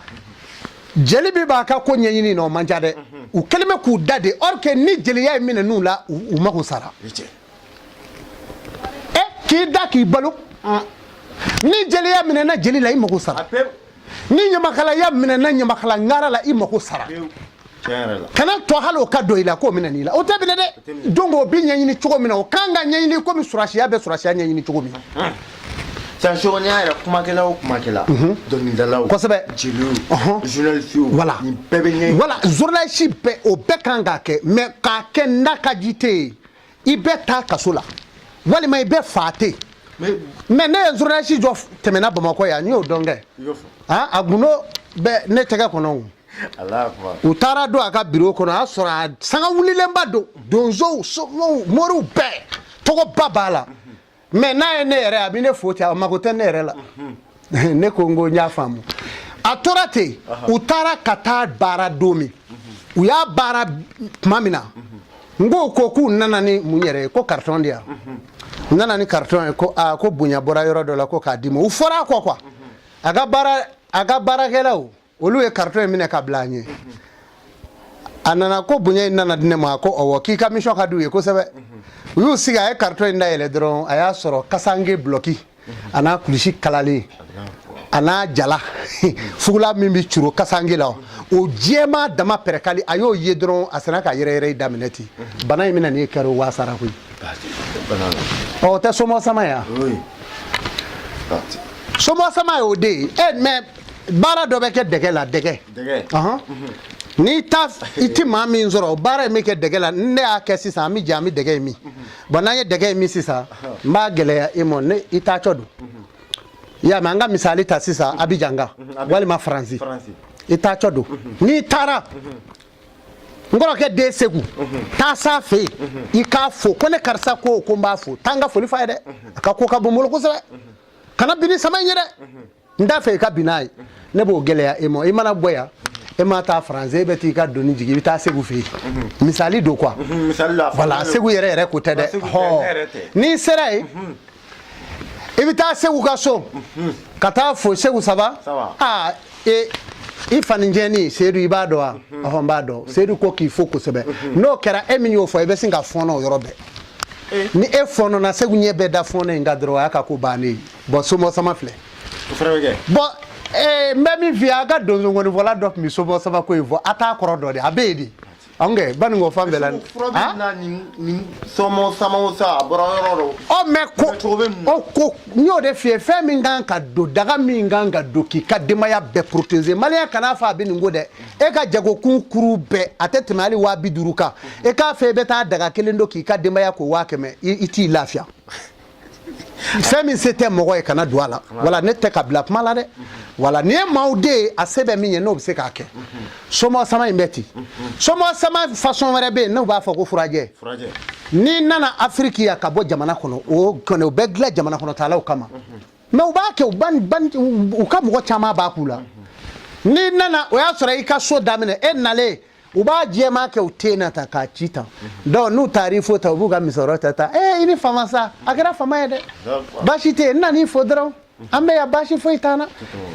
jeli bi b'a ka ko ɲɛɲini na, o man ca dɛ. U kɛlen bɛ k'u da de, or que ni jeliya ye minɛ n'u la, u mago sara. Ɛ, k'i da k'i balo, ni jeliya minɛna jeli la, i mago sara. Ni ɲamakalaya minɛna ɲamakala ŋara la, i mago sara. Kana tɔ hali o ka don i la k'o minɛ n'i la, o tɛ minɛ dɛ. Donc o bi ɲɛɲini cogo min na, o kan ka ɲɛɲini komi surasiya bɛ surasiya ɲɛɲini cogo min na. Sisan Seko, n'i y'a yɛrɛ kumakɛla o kumakɛla, dɔnkilidalaw, jeliw, journaliste, nin bɛɛ bɛ ɲɛɲini. Voilà, journaliste bɛɛ, o bɛɛ kan k'a kɛ, mais k'a kɛ n'a ka ji tɛ yen. I bɛ taa kaso la walima i bɛ fa ten. Mais ne ye journaliste jɔ tɛmɛna Bamakɔ yan, n y'o dɔn kɛ, a gundo bɛ ne tɛgɛ kɔnɔ. O u taara don a ka bureau kɔnɔ, a y'a sɔrɔ a sanga wulilenba don, donsow, somaw, moriw bɛɛ tɔgɔba b'a la. Mais n'a ye ne yɛrɛ, a bɛ ne fo ten, a mago tɛ ne yɛrɛ la. Ne ko n ko n y'a faamu. A tora ten, u taara ka taa baara don min, u y'a baara tuma min na, n ko k'u nana ni mun yɛrɛ ye? Ko carton di yan. U nana ni carton ye ko aa, ko bonya bɔra yɔrɔ dɔ la, ko k'a d'i ma. U fɔra a kɔ quoi. A ka baarakɛlaw, olu ye carton in minɛ ka bila a ɲɛ. A nana ko bonya in nana di ne ma. Ko ɔwɔ, k'i ka mission ka di u ye kosɛbɛ. U y'u sigi, a ye carton in dayɛlɛ dɔrɔn, a y'a sɔrɔ kasange bulɔki a n'a kulusi kalalen a n'a jala fugula min bɛ curo kasange la, o jɛman dama pɛrɛkali. A y'o ye dɔrɔn, a sera ka yɛrɛ yɛrɛ daminɛ ten. Bana in bɛna n'i kɛra wasara koyi. Ɔ, o tɛ somɔ sama ye wa? Somɔ sama y'o de ye. E mais baara dɔ bɛ kɛ dɛgɛ la, dɛgɛ. N'i ta i ti maa min sɔrɔ, o baara in bɛ kɛ dɛgɛ la. Ne y'a kɛ sisan, an bɛ jɛ, an bɛ dɛgɛ in min. Bon, n'an ye dɛgɛ in min sisan, n b'a gɛlɛya i ma. Ne i taatɔ don, i y'a mɛn? An ka misali ta sisan, Abijan kan walima Faransi. I taatɔ don, n'i taara n kɔrɔkɛ den Segu, taa s'a fɛ yen, i k'a fo ko ne karisa ko n b'a fo. Taa n ka foli f'a ye dɛ, a ka ko ka bon n bolo kosɛbɛ. Kana bin ni sama in ye dɛ, n t'a fɛ i ka bin n'a ye. Ne b'o gɛlɛya e ma. I mana bɔ yan, e ma taa Faransi, e bɛ t'i ka doni jigin, i bɛ taa Segu fɛ yen. Misali don quoi. Voilà, Segu yɛrɛ yɛrɛ ko tɛ dɛ. Hɔ, n'i sera yen, i bɛ taa Segu ka so ka taa fo: Segu, ça va? Aa, e i fanicɛni Seyidu, i b'a dɔn wa? Ɔhɔn, n b'a dɔn. Seyidu ko k'i fo kosɛbɛ. N'o kɛra, e min y'o fɔ, i bɛ sin ka fɔɔnɔ o yɔrɔ bɛɛ. Ni e fɔɔnɔna, Segu ɲɛ bɛɛ da fɔɔnɔ in kan dɔrɔn, o y'a ka ko bannen ye. Bon, somɔ sama filɛ. Bon, n bɛ min f'i ye, a ka donsonkɔnifɔla dɔ tun bɛ somɔ sama ko in fɔ, a t'a kɔrɔ dɔn dɛ, a bɛ yen de. Anw kɛ Banikɔ fan bɛɛ la. Fura bɛ na nin sɔmɔ sama sa, a bɔra yɔrɔ dɔ. Ɔ, mais ko o ko n y'o de f'i ye, fɛn min kan ka don daga min kan ka don k'i ka denbaya bɛɛ protéger. Maliyɛn kana fɔ a bɛ nin ko dɛ. E ka jagokun kuru bɛɛ, a tɛ tɛmɛ hali 50.000 kan. E k'a fɛ i bɛ taa daga kelen don k'i ka denbaya ko 100.000, i t'i lafiya. Fɛn min se tɛ mɔgɔ ye, kana don a la. Wala ne tɛ ka bila kuma la dɛ. Wala nin ye maaw de ye, a se bɛ min ye, n'o bɛ se k'a kɛ. Somɔ sama in bɛ ten. Somɔ sama façon wɛrɛ bɛ yen, n'u b'a fɔ ko furajɛ. N'i nana Afiriki yan ka bɔ jamana kɔnɔ, o kɔni o bɛ dilan jamana kɔnɔ taalaw kama, mais u b'a kɛ u ban ban, u ka mɔgɔ caman b'a k'u la. N'i nana, o y'a sɔrɔ i ka so daminɛ, e nalen, u b'a jɛman kɛ u ten na ta k'a ci tan. Donc n'u taar'i fo ta, u b'u ka misɔrɔ ta ta. Ee, i ni fama sa, a kɛra fama ye dɛ, baasi tɛ yen, n nan'i fo dɔrɔn, an bɛ yan, baasi foyi t'an na.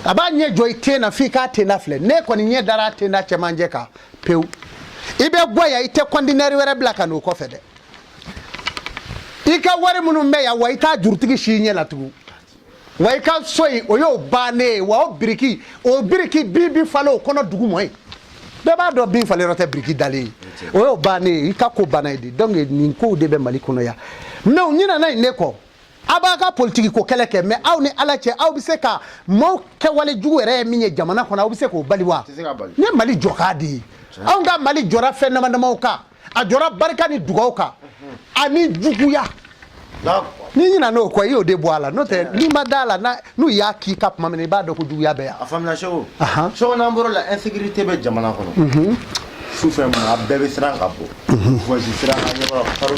A b'a ɲɛ jɔ i ten na f'i k'a ten na filɛ. Ne kɔni ɲɛ dara a ten na cɛmancɛ kan pewu. I bɛ bɔ yan, i tɛ conteneur wɛrɛ bila ka n'o kɔfɛ dɛ. I ka wari minnu bɛ yan wa, i t'a jurutigi si ɲɛ la tugun wa. I ka so in, o y'o bannen ye wa. O biriki bin bi falen o kɔnɔ dugu mɔ ye, bɛɛ b'a dɔn bin falen yɔrɔ tɛ biriki dalen ye. O y'o bannen ye, i ka ko banna ye de. Donc nin kow de bɛ Mali kɔnɔ yan. Mais u ɲinɛna nin de kɔ. A b'a ka politiki ko kɛlɛ kɛ, mais aw ni Ala cɛ, aw bɛ se ka maaw kɛwale jugu yɛrɛ ye min ye jamana kɔnɔ, aw bɛ se k'o bali wa? N ye Mali jɔ k'a di ye. Anw ka Mali jɔra fɛn dama damaw kan. A jɔra barika ni dugaw kan ani juguya. N'i ɲinɛ n'o kɔ, i y'o de bɔ a la. N'o tɛ, n'i ma da a la, n'u y'a k'i ka tuma min na, i b'a dɔn ko juguya bɛ yan. A faamuna Segu. Segu, n'an bɔr'o la, insécurité bɛ jamana kɔnɔ. Sufɛ maa bɛɛ bɛ siran ka bɔ voici sira kan, ɲɛ bɔra faro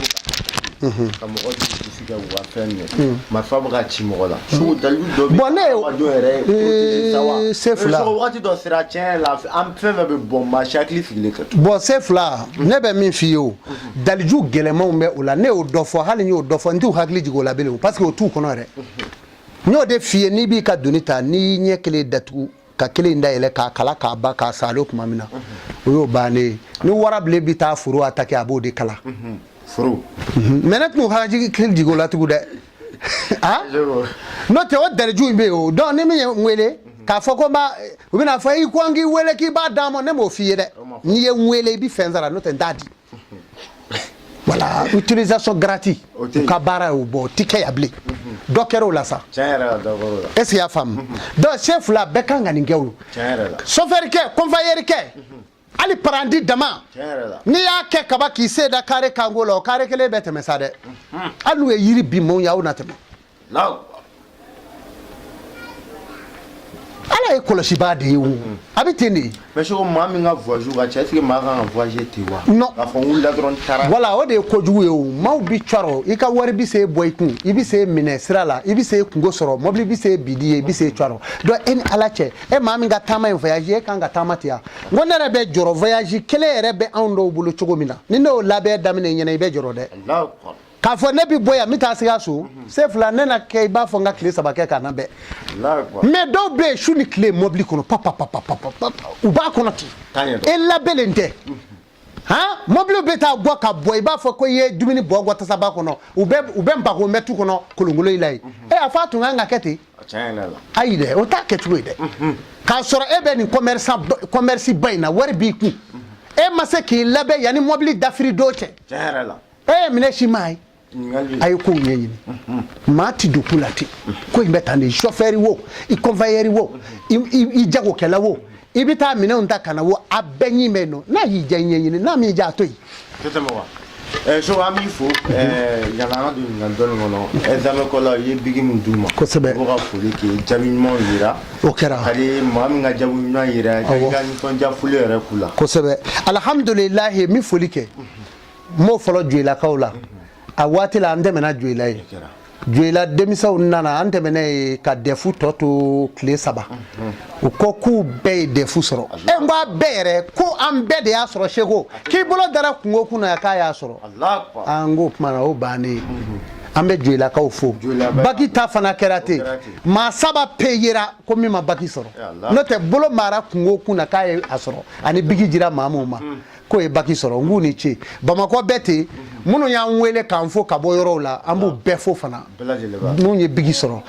ka mɔgɔ dusu kɛ u ka fɛn minɛ, marifa bɛ ka ci mɔgɔ la. Segu, dalilu dɔ bɛ Bon, ne adamadenw yɛrɛ protéger sa wa? Se fila. Segu, wagati dɔ sera, tiɲɛ yɛrɛ la, an fɛn fɛn bɛ bɔ, maa si hakili sigilen tɛ. Bon, se fila, ne bɛ min f'i ye, o daliju gɛlɛmanw bɛ o la. Ne y'o dɔ fɔ, hali n y'o dɔ fɔ, n t'u hakili jigin o la bilen, parce que o t'u kɔnɔ yɛrɛ. N y'o de f'i ye, n'i b'i ka doni ta, n'i y'i ɲɛ kelen datugu ka kelen dayɛlɛ k'a kala k'a ban k'a salo tuma min na, o y'o bannen ye. Ni warabilen bɛ taa foro attaquer, a b'o de kala. Foro. Mais ne tun hakili jigin o la tugun dɛ. Ah, n'o tɛ, o daliju in bɛ yen o. Donc ni min ye n wele k'a fɔ ko n b'a, u bɛna fɔ i ko n k'i wele k'i b'a d'a ma, ne m'o f'i ye dɛ. N'i ye n wele, i bɛ fɛn sara, n'o tɛ n t'a di. Voilà, utilisation gratuite, u ka baara y'o bɔ, o ti kɛ yan bilen. Dɔ kɛra o la sa. Tiɲɛ yɛrɛ la, dɔ kɛra o la. Est ce que i y'a faamu? Donc sen fila bɛɛ kan ka nin kɛ o. Tiɲɛ yɛrɛ la. Chauffeur kɛ, convoyeur kɛ. Hali parandi dama, n'i y'a kɛ kaba k'i sen da kare kanko la, o kare kelen bɛ tɛmɛ sa dɛ. Hali n'u ye yiri bin maaw ye, aw na tɛmɛ. Ala ye kɔlɔsibaa de ye o, a bɛ ten de. Mais seko, maa min ka voyage ka ca, est ce que maa kan ka voyager ten wa? Non. K'a fɔ n wulila dɔrɔn n taara. Voilà, o de ye kojugu ye o. Maaw bi cɔrɔ, i ka wari bi se bɔ i kun, i bi se minɛ sira la, i bi se kungo sɔrɔ, mobili bi se bidi ye, i bi se cɔrɔ. Donc e ni Ala cɛ, e maa min ka taama ye voyage, e kan ka taama ten ya? N ko ne yɛrɛ bɛ jɔrɔ, voyage kelen yɛrɛ bɛ anw dɔw bolo cogo min na, ni ne y'o labɛn daminɛ ɲɛna, i bɛ jɔrɔ dɛ. K'a fɔ ne bi bɔ yan, n bɛ taa Sikaso, Sefula, ne na kɛ i b'a fɔ n ka tile 3 kɛ ka na bɛn. Mais dɔw bɛ yen, su ni tile mobili kɔnɔ, pa pa pa pa pa pa, u b'a kɔnɔ ten, e labɛnnen tɛ. Han, mobili bɛ taa bɔ ka bɔ, i b'a fɔ ko i ye dumuni bɔ bɔ tasaba kɔnɔ, u bɛ npako mɛ tu kɔnɔ kolonkolon i la yen. E a fɔ a tun kan ka kɛ ten? Ayi dɛ, o t'a kɛcogo ye dɛ. K'a sɔrɔ e bɛ nin commerce ba in na, wari b'i kun, e ma se k'i labɛn yanni mobili dafiri don cɛ. E ye minɛ si maa ye, a ye kow ɲɛɲini. Maa ti don ko la ten, ko in bɛ tan de. Chauffeur wo, i convoyeur wo, i jagokɛla wo, i bɛ taa minɛnw ta ka na wo, a bɛɛ ɲi bɛ yen nɔ. N'a y'i diya, i ɲɛɲini, n'a m'i diya, a to yen. Tɛ tɛmɛ wa. Seko, an b'i fo. Yanni an ka don ɲininkali dɔɔni kɔnɔ, examen kɔla, i ye biki min d'u ma. Kosɛbɛ. U b'o ka foli kɛ, jaabi ɲumanw yira. O kɛra. Hali maa min ka jaabi ɲuman yira, i ka nisɔndiya foli yɛrɛ k'u la. Kosɛbɛ, alhamdulilahi. N bɛ foli kɛ, n b'o fɔlɔ Joyilakaw la. A waati la, an tɛmɛna Joyila ye, Joyila denmisɛnw nana, an tɛmɛna yen ka DEF tɔ to tile 3. U ko k'u bɛɛ ye DEF sɔrɔ. E, n ko a bɛɛ yɛrɛ, ko an bɛɛ de y'a sɔrɔ. Seko k'i bolo dara kungo kun na, k'a y'a sɔrɔ. An k'o kuma na, o bannen. An bɛ Joyilakaw fo. Baki ta fana kɛra ten, maa 3 pe yera ko min ma baki sɔrɔ, n'o tɛ bolo mara kungo kun na k'a ye a sɔrɔ, ani biki jira maa min ma k'o ye baki sɔrɔ. N k'u ni ce. Bamakɔ bɛɛ ten, minnu y'an wele k'an fo ka bɔ yɔrɔw la, an b'u bɛɛ fo fana, minnu ye biki sɔrɔ.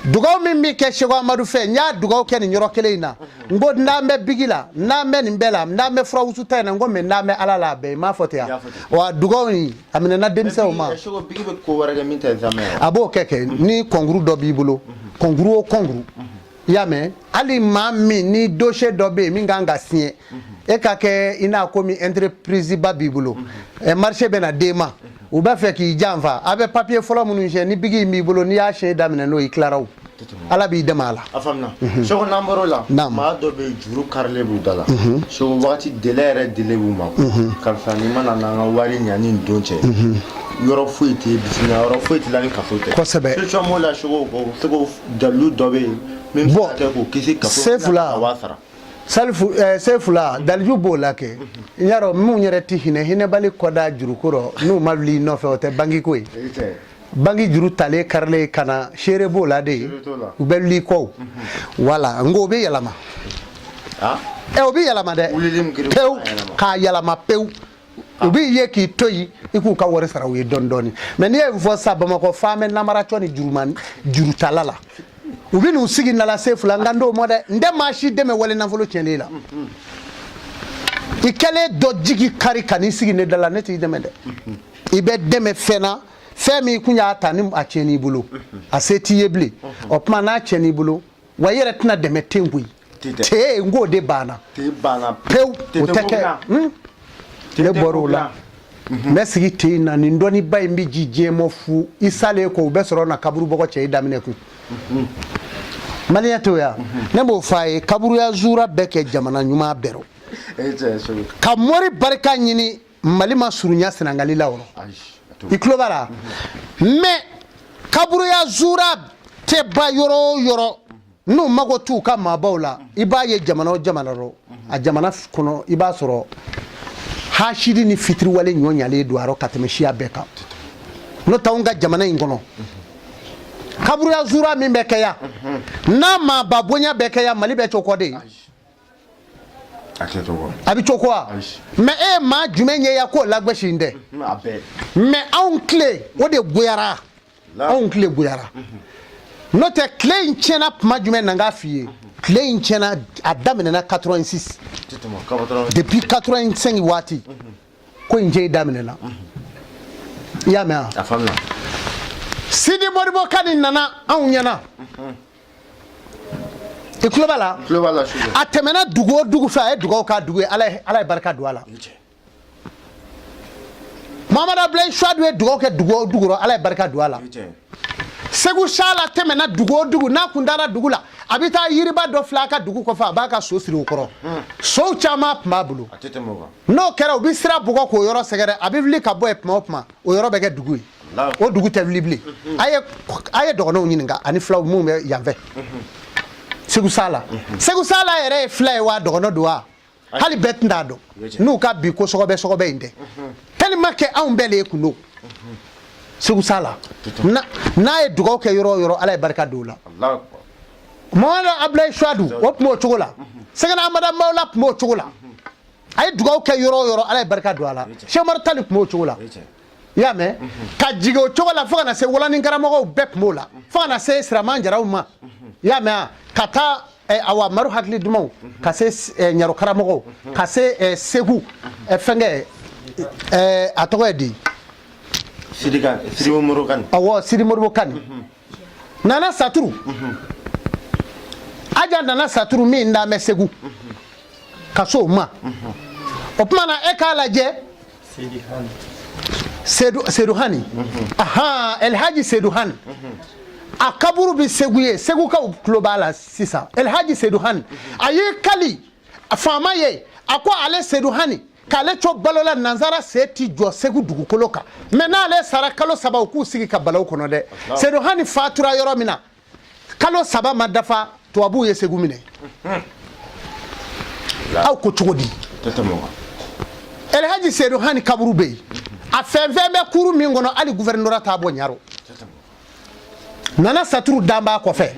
Dugawu min bɛ kɛ Seko Amadu fɛ, n y'a dugawu kɛ nin yɔrɔ kelen in na. N ko n'an bɛ biki la, n'an bɛ nin bɛɛ la, n'an bɛ furawusu ta in na, n ko mais n'an bɛ Ala la, a bɛɛ n m'a fɔ ten yan wa. Dugawu in a minɛna denmisɛnw ma. A b'o kɛ kɛ ni concours dɔ b'i bolo, concours o concours, i y'a mɛn. Hali maa min ni dossier dɔ bɛ yen min kan ka signer, e ka kɛ i n'a komi entreprise ba b'i bolo, marché bɛ na d'e ma, u b'a fɛ k'i janfa, a bɛ papier fɔlɔ minnu signer, ni bigi in b'i bolo, n'i y'a signer daminɛ n'o ye, i tilara o, Ala b'i dɛmɛ a la. A faamuna. Seko, n'an bɔr'o la, maa dɔ bɛ yen, juru karilen b'u da la. Seko, wagati délai yɛrɛ délai b'u ma, karisa n'i ma na n'an ka wari ɲani don cɛ, yɔrɔ foyi tɛ bisimila, yɔrɔ foyi tɛ la ni kaso tɛ. Solution b'o la Seko, o seko dalilu dɔ bɛ yen min bɛ se ka kɛ k'o kisi kaso Sefula. ka waa sara? Salifu, Sefula, daliju b'o la kɛ. N y'a dɔn minnu yɛrɛ tɛ hinɛ, hinɛbali kɔda juruko rɔ, n'u ma wuli i nɔfɛ, o tɛ banki ko ye. Banki juru talen karilen ka na, seere b'o la de, u bɛ wuli i kɔ. Wala n ko o bɛ yɛlɛma. Ɛ, o bɛ yɛlɛma dɛ, pewu, k'a yɛlɛma pewu. U b'i ye k'i to yen, i k'u ka wari sara u ye dɔɔni dɔɔni. Mais n'i ye nin fɔ sisan, Bamakɔ fan bɛ namaratɔ ni juruman jurutala la, u bɛ n'u sigi nala. Sefula, n ka n d'o ma dɛ, n tɛ maa si dɛmɛ wale nafolo tiɲɛnen la. I kɛlen dɔ jigi kari ka n'i sigi ne da la, ne t'i dɛmɛ dɛ. I bɛ dɛmɛ fɛn na, fɛn min kun y'a ta ni a tiɲɛn'i bolo, a se t'i ye bilen. O tuma n'a tiɲɛn'i bolo wa, i yɛrɛ tɛna dɛmɛ ten koyi. Te n k'o de banna pewu, o tɛ kɛ. Ne bɔr'o la, n bɛ sigi te in na. Nin dɔnniba in bɛ ji diɲɛ mɔ fu. I salen kɔ, u bɛ sɔrɔ na kaburu bɔgɔ cɛ i daminɛ kun. Maliyɛn t'o ya, ne b'o fɔ a ye. Kaburuya zura bɛɛ kɛ jamana ɲuman bɛɛ rɔ ka mori barika ɲini. Mali ma surunya Senegali la o rɔ, i tulo b'a la. Mais kaburuya zura tɛ ba yɔrɔ o yɔrɔ, n'u mago t'u ka maabaw la, i b'a ye jamana o jamana rɔ, a jamana kɔnɔ, i b'a sɔrɔ hasidi ni fitiriwale ɲɔ ɲalen don a rɔ ka tɛmɛ siya bɛɛ kan. N'o tɛ, anw ka jamana in kɔnɔ, kaburuya zura min bɛ kɛ yan, n'a maaba bonya bɛ kɛ yan, Mali bɛ cogo de a bɛ cogo wa. Mais e ye maa jumɛn ye yan k'o lagosi tɛ? Mais anw tile o de goyara, anw tile goyara. N'o tɛ, tile in tiɲɛna tuma jumɛn na? N k'a f'i ye, tile in tiɲɛna, a daminɛna 86, depuis 85 waati ko in cɛ daminɛna. I y'a mɛn wa? Sidi Modibo Kani nana anw ɲɛna. I tulo b'a la? Tulo b'a la su. A tɛmɛna dugu o dugu fɛ, a ye dugawu k'a dugu ye, Ala ye barika don a la. Mamadu Abulayi Suwadu ye dugawu kɛ dugu o dugu rɔ, Ala ye barika don a la. Segu Sala tɛmɛna dugu o dugu, n'a kun taara dugu la, a bɛ taa yiriba dɔ filɛ a ka dugu kɔfɛ, a b'a ka so siri o kɔrɔ. Sow caman tun b'a bolo. N'o kɛra, u bɛ sira bugɔ k'o yɔrɔ sɛgɛrɛ, a bɛ wuli ka bɔ yen tuma o tuma, o yɔrɔ bɛ kɛ dugu ye. O dugu tɛ wuli bilen. A ye dɔgɔnɔw ɲininka ani fulaw minnu bɛ yan fɛ. Segu Sala, Segu Sala yɛrɛ ye fula ye wa dɔgɔnɔ don wa? Hali bɛɛ tun t'a dɔn n'u ka bi ko sɔgɔbɛ sɔgɔbɛ in tɛ, tellement que anw bɛɛ le ye kun don. Segu Sala, n'a ye dugawu kɛ yɔrɔ o yɔrɔ, Ala ye barika don o la. Mamadu Abulayi Suwadu, o tun b'o cogo la. Sɛgɛnɛ Amada Mawula tun b'o cogo la. A ye dugawu kɛ yɔrɔ o yɔrɔ, Ala ye barika don a la. Sɛki Umaru Tali tun b'o cogo la. I y'a mɛn, ka jigin o cogo la fo ka na se Walanin karamɔgɔw bɛɛ tun b'o la, fo ka na se Siraman Jaraw ma. I y'a mɛn, ka taa awa Maru hakili dumanw, ka se Ɲaro karamɔgɔw, ka se Segu fɛnkɛ, a tɔgɔ ye di? Sidi Moribo Kani. Awɔ, Sidi Moribo Kani. Nana Saturu, Aja Nana Saturu min dan bɛ Segu ka so o ma. O tuma na, e k'a lajɛ, Sedu Hani, ahan, Elhaji Sedu Hani, a kaburu bɛ Segu ye, Segukaw tulo b'a la sisan. Elhaji Sedu Hani, a y'i kali faama ye, a ko ale Sedu Hani, k'ale to balo la, nansara sen ti jɔ Segu dugukolo kan, mɛ n'ale sara, kalo 3 u k'u sigi ka balaw kɔnɔ dɛ. Sedu Hani fatura yɔrɔ min na, kalo 3 ma dafa, tubabuw ye Segu minɛ. Aw ko cogo di? Elhaji Sedu Hani kaburu bɛ yen, a fɛn fɛn bɛ kuru min kɔnɔ, hali gouvernorat t'a bɔ Ɲaro. Nana Saturu dan b'a kɔfɛ.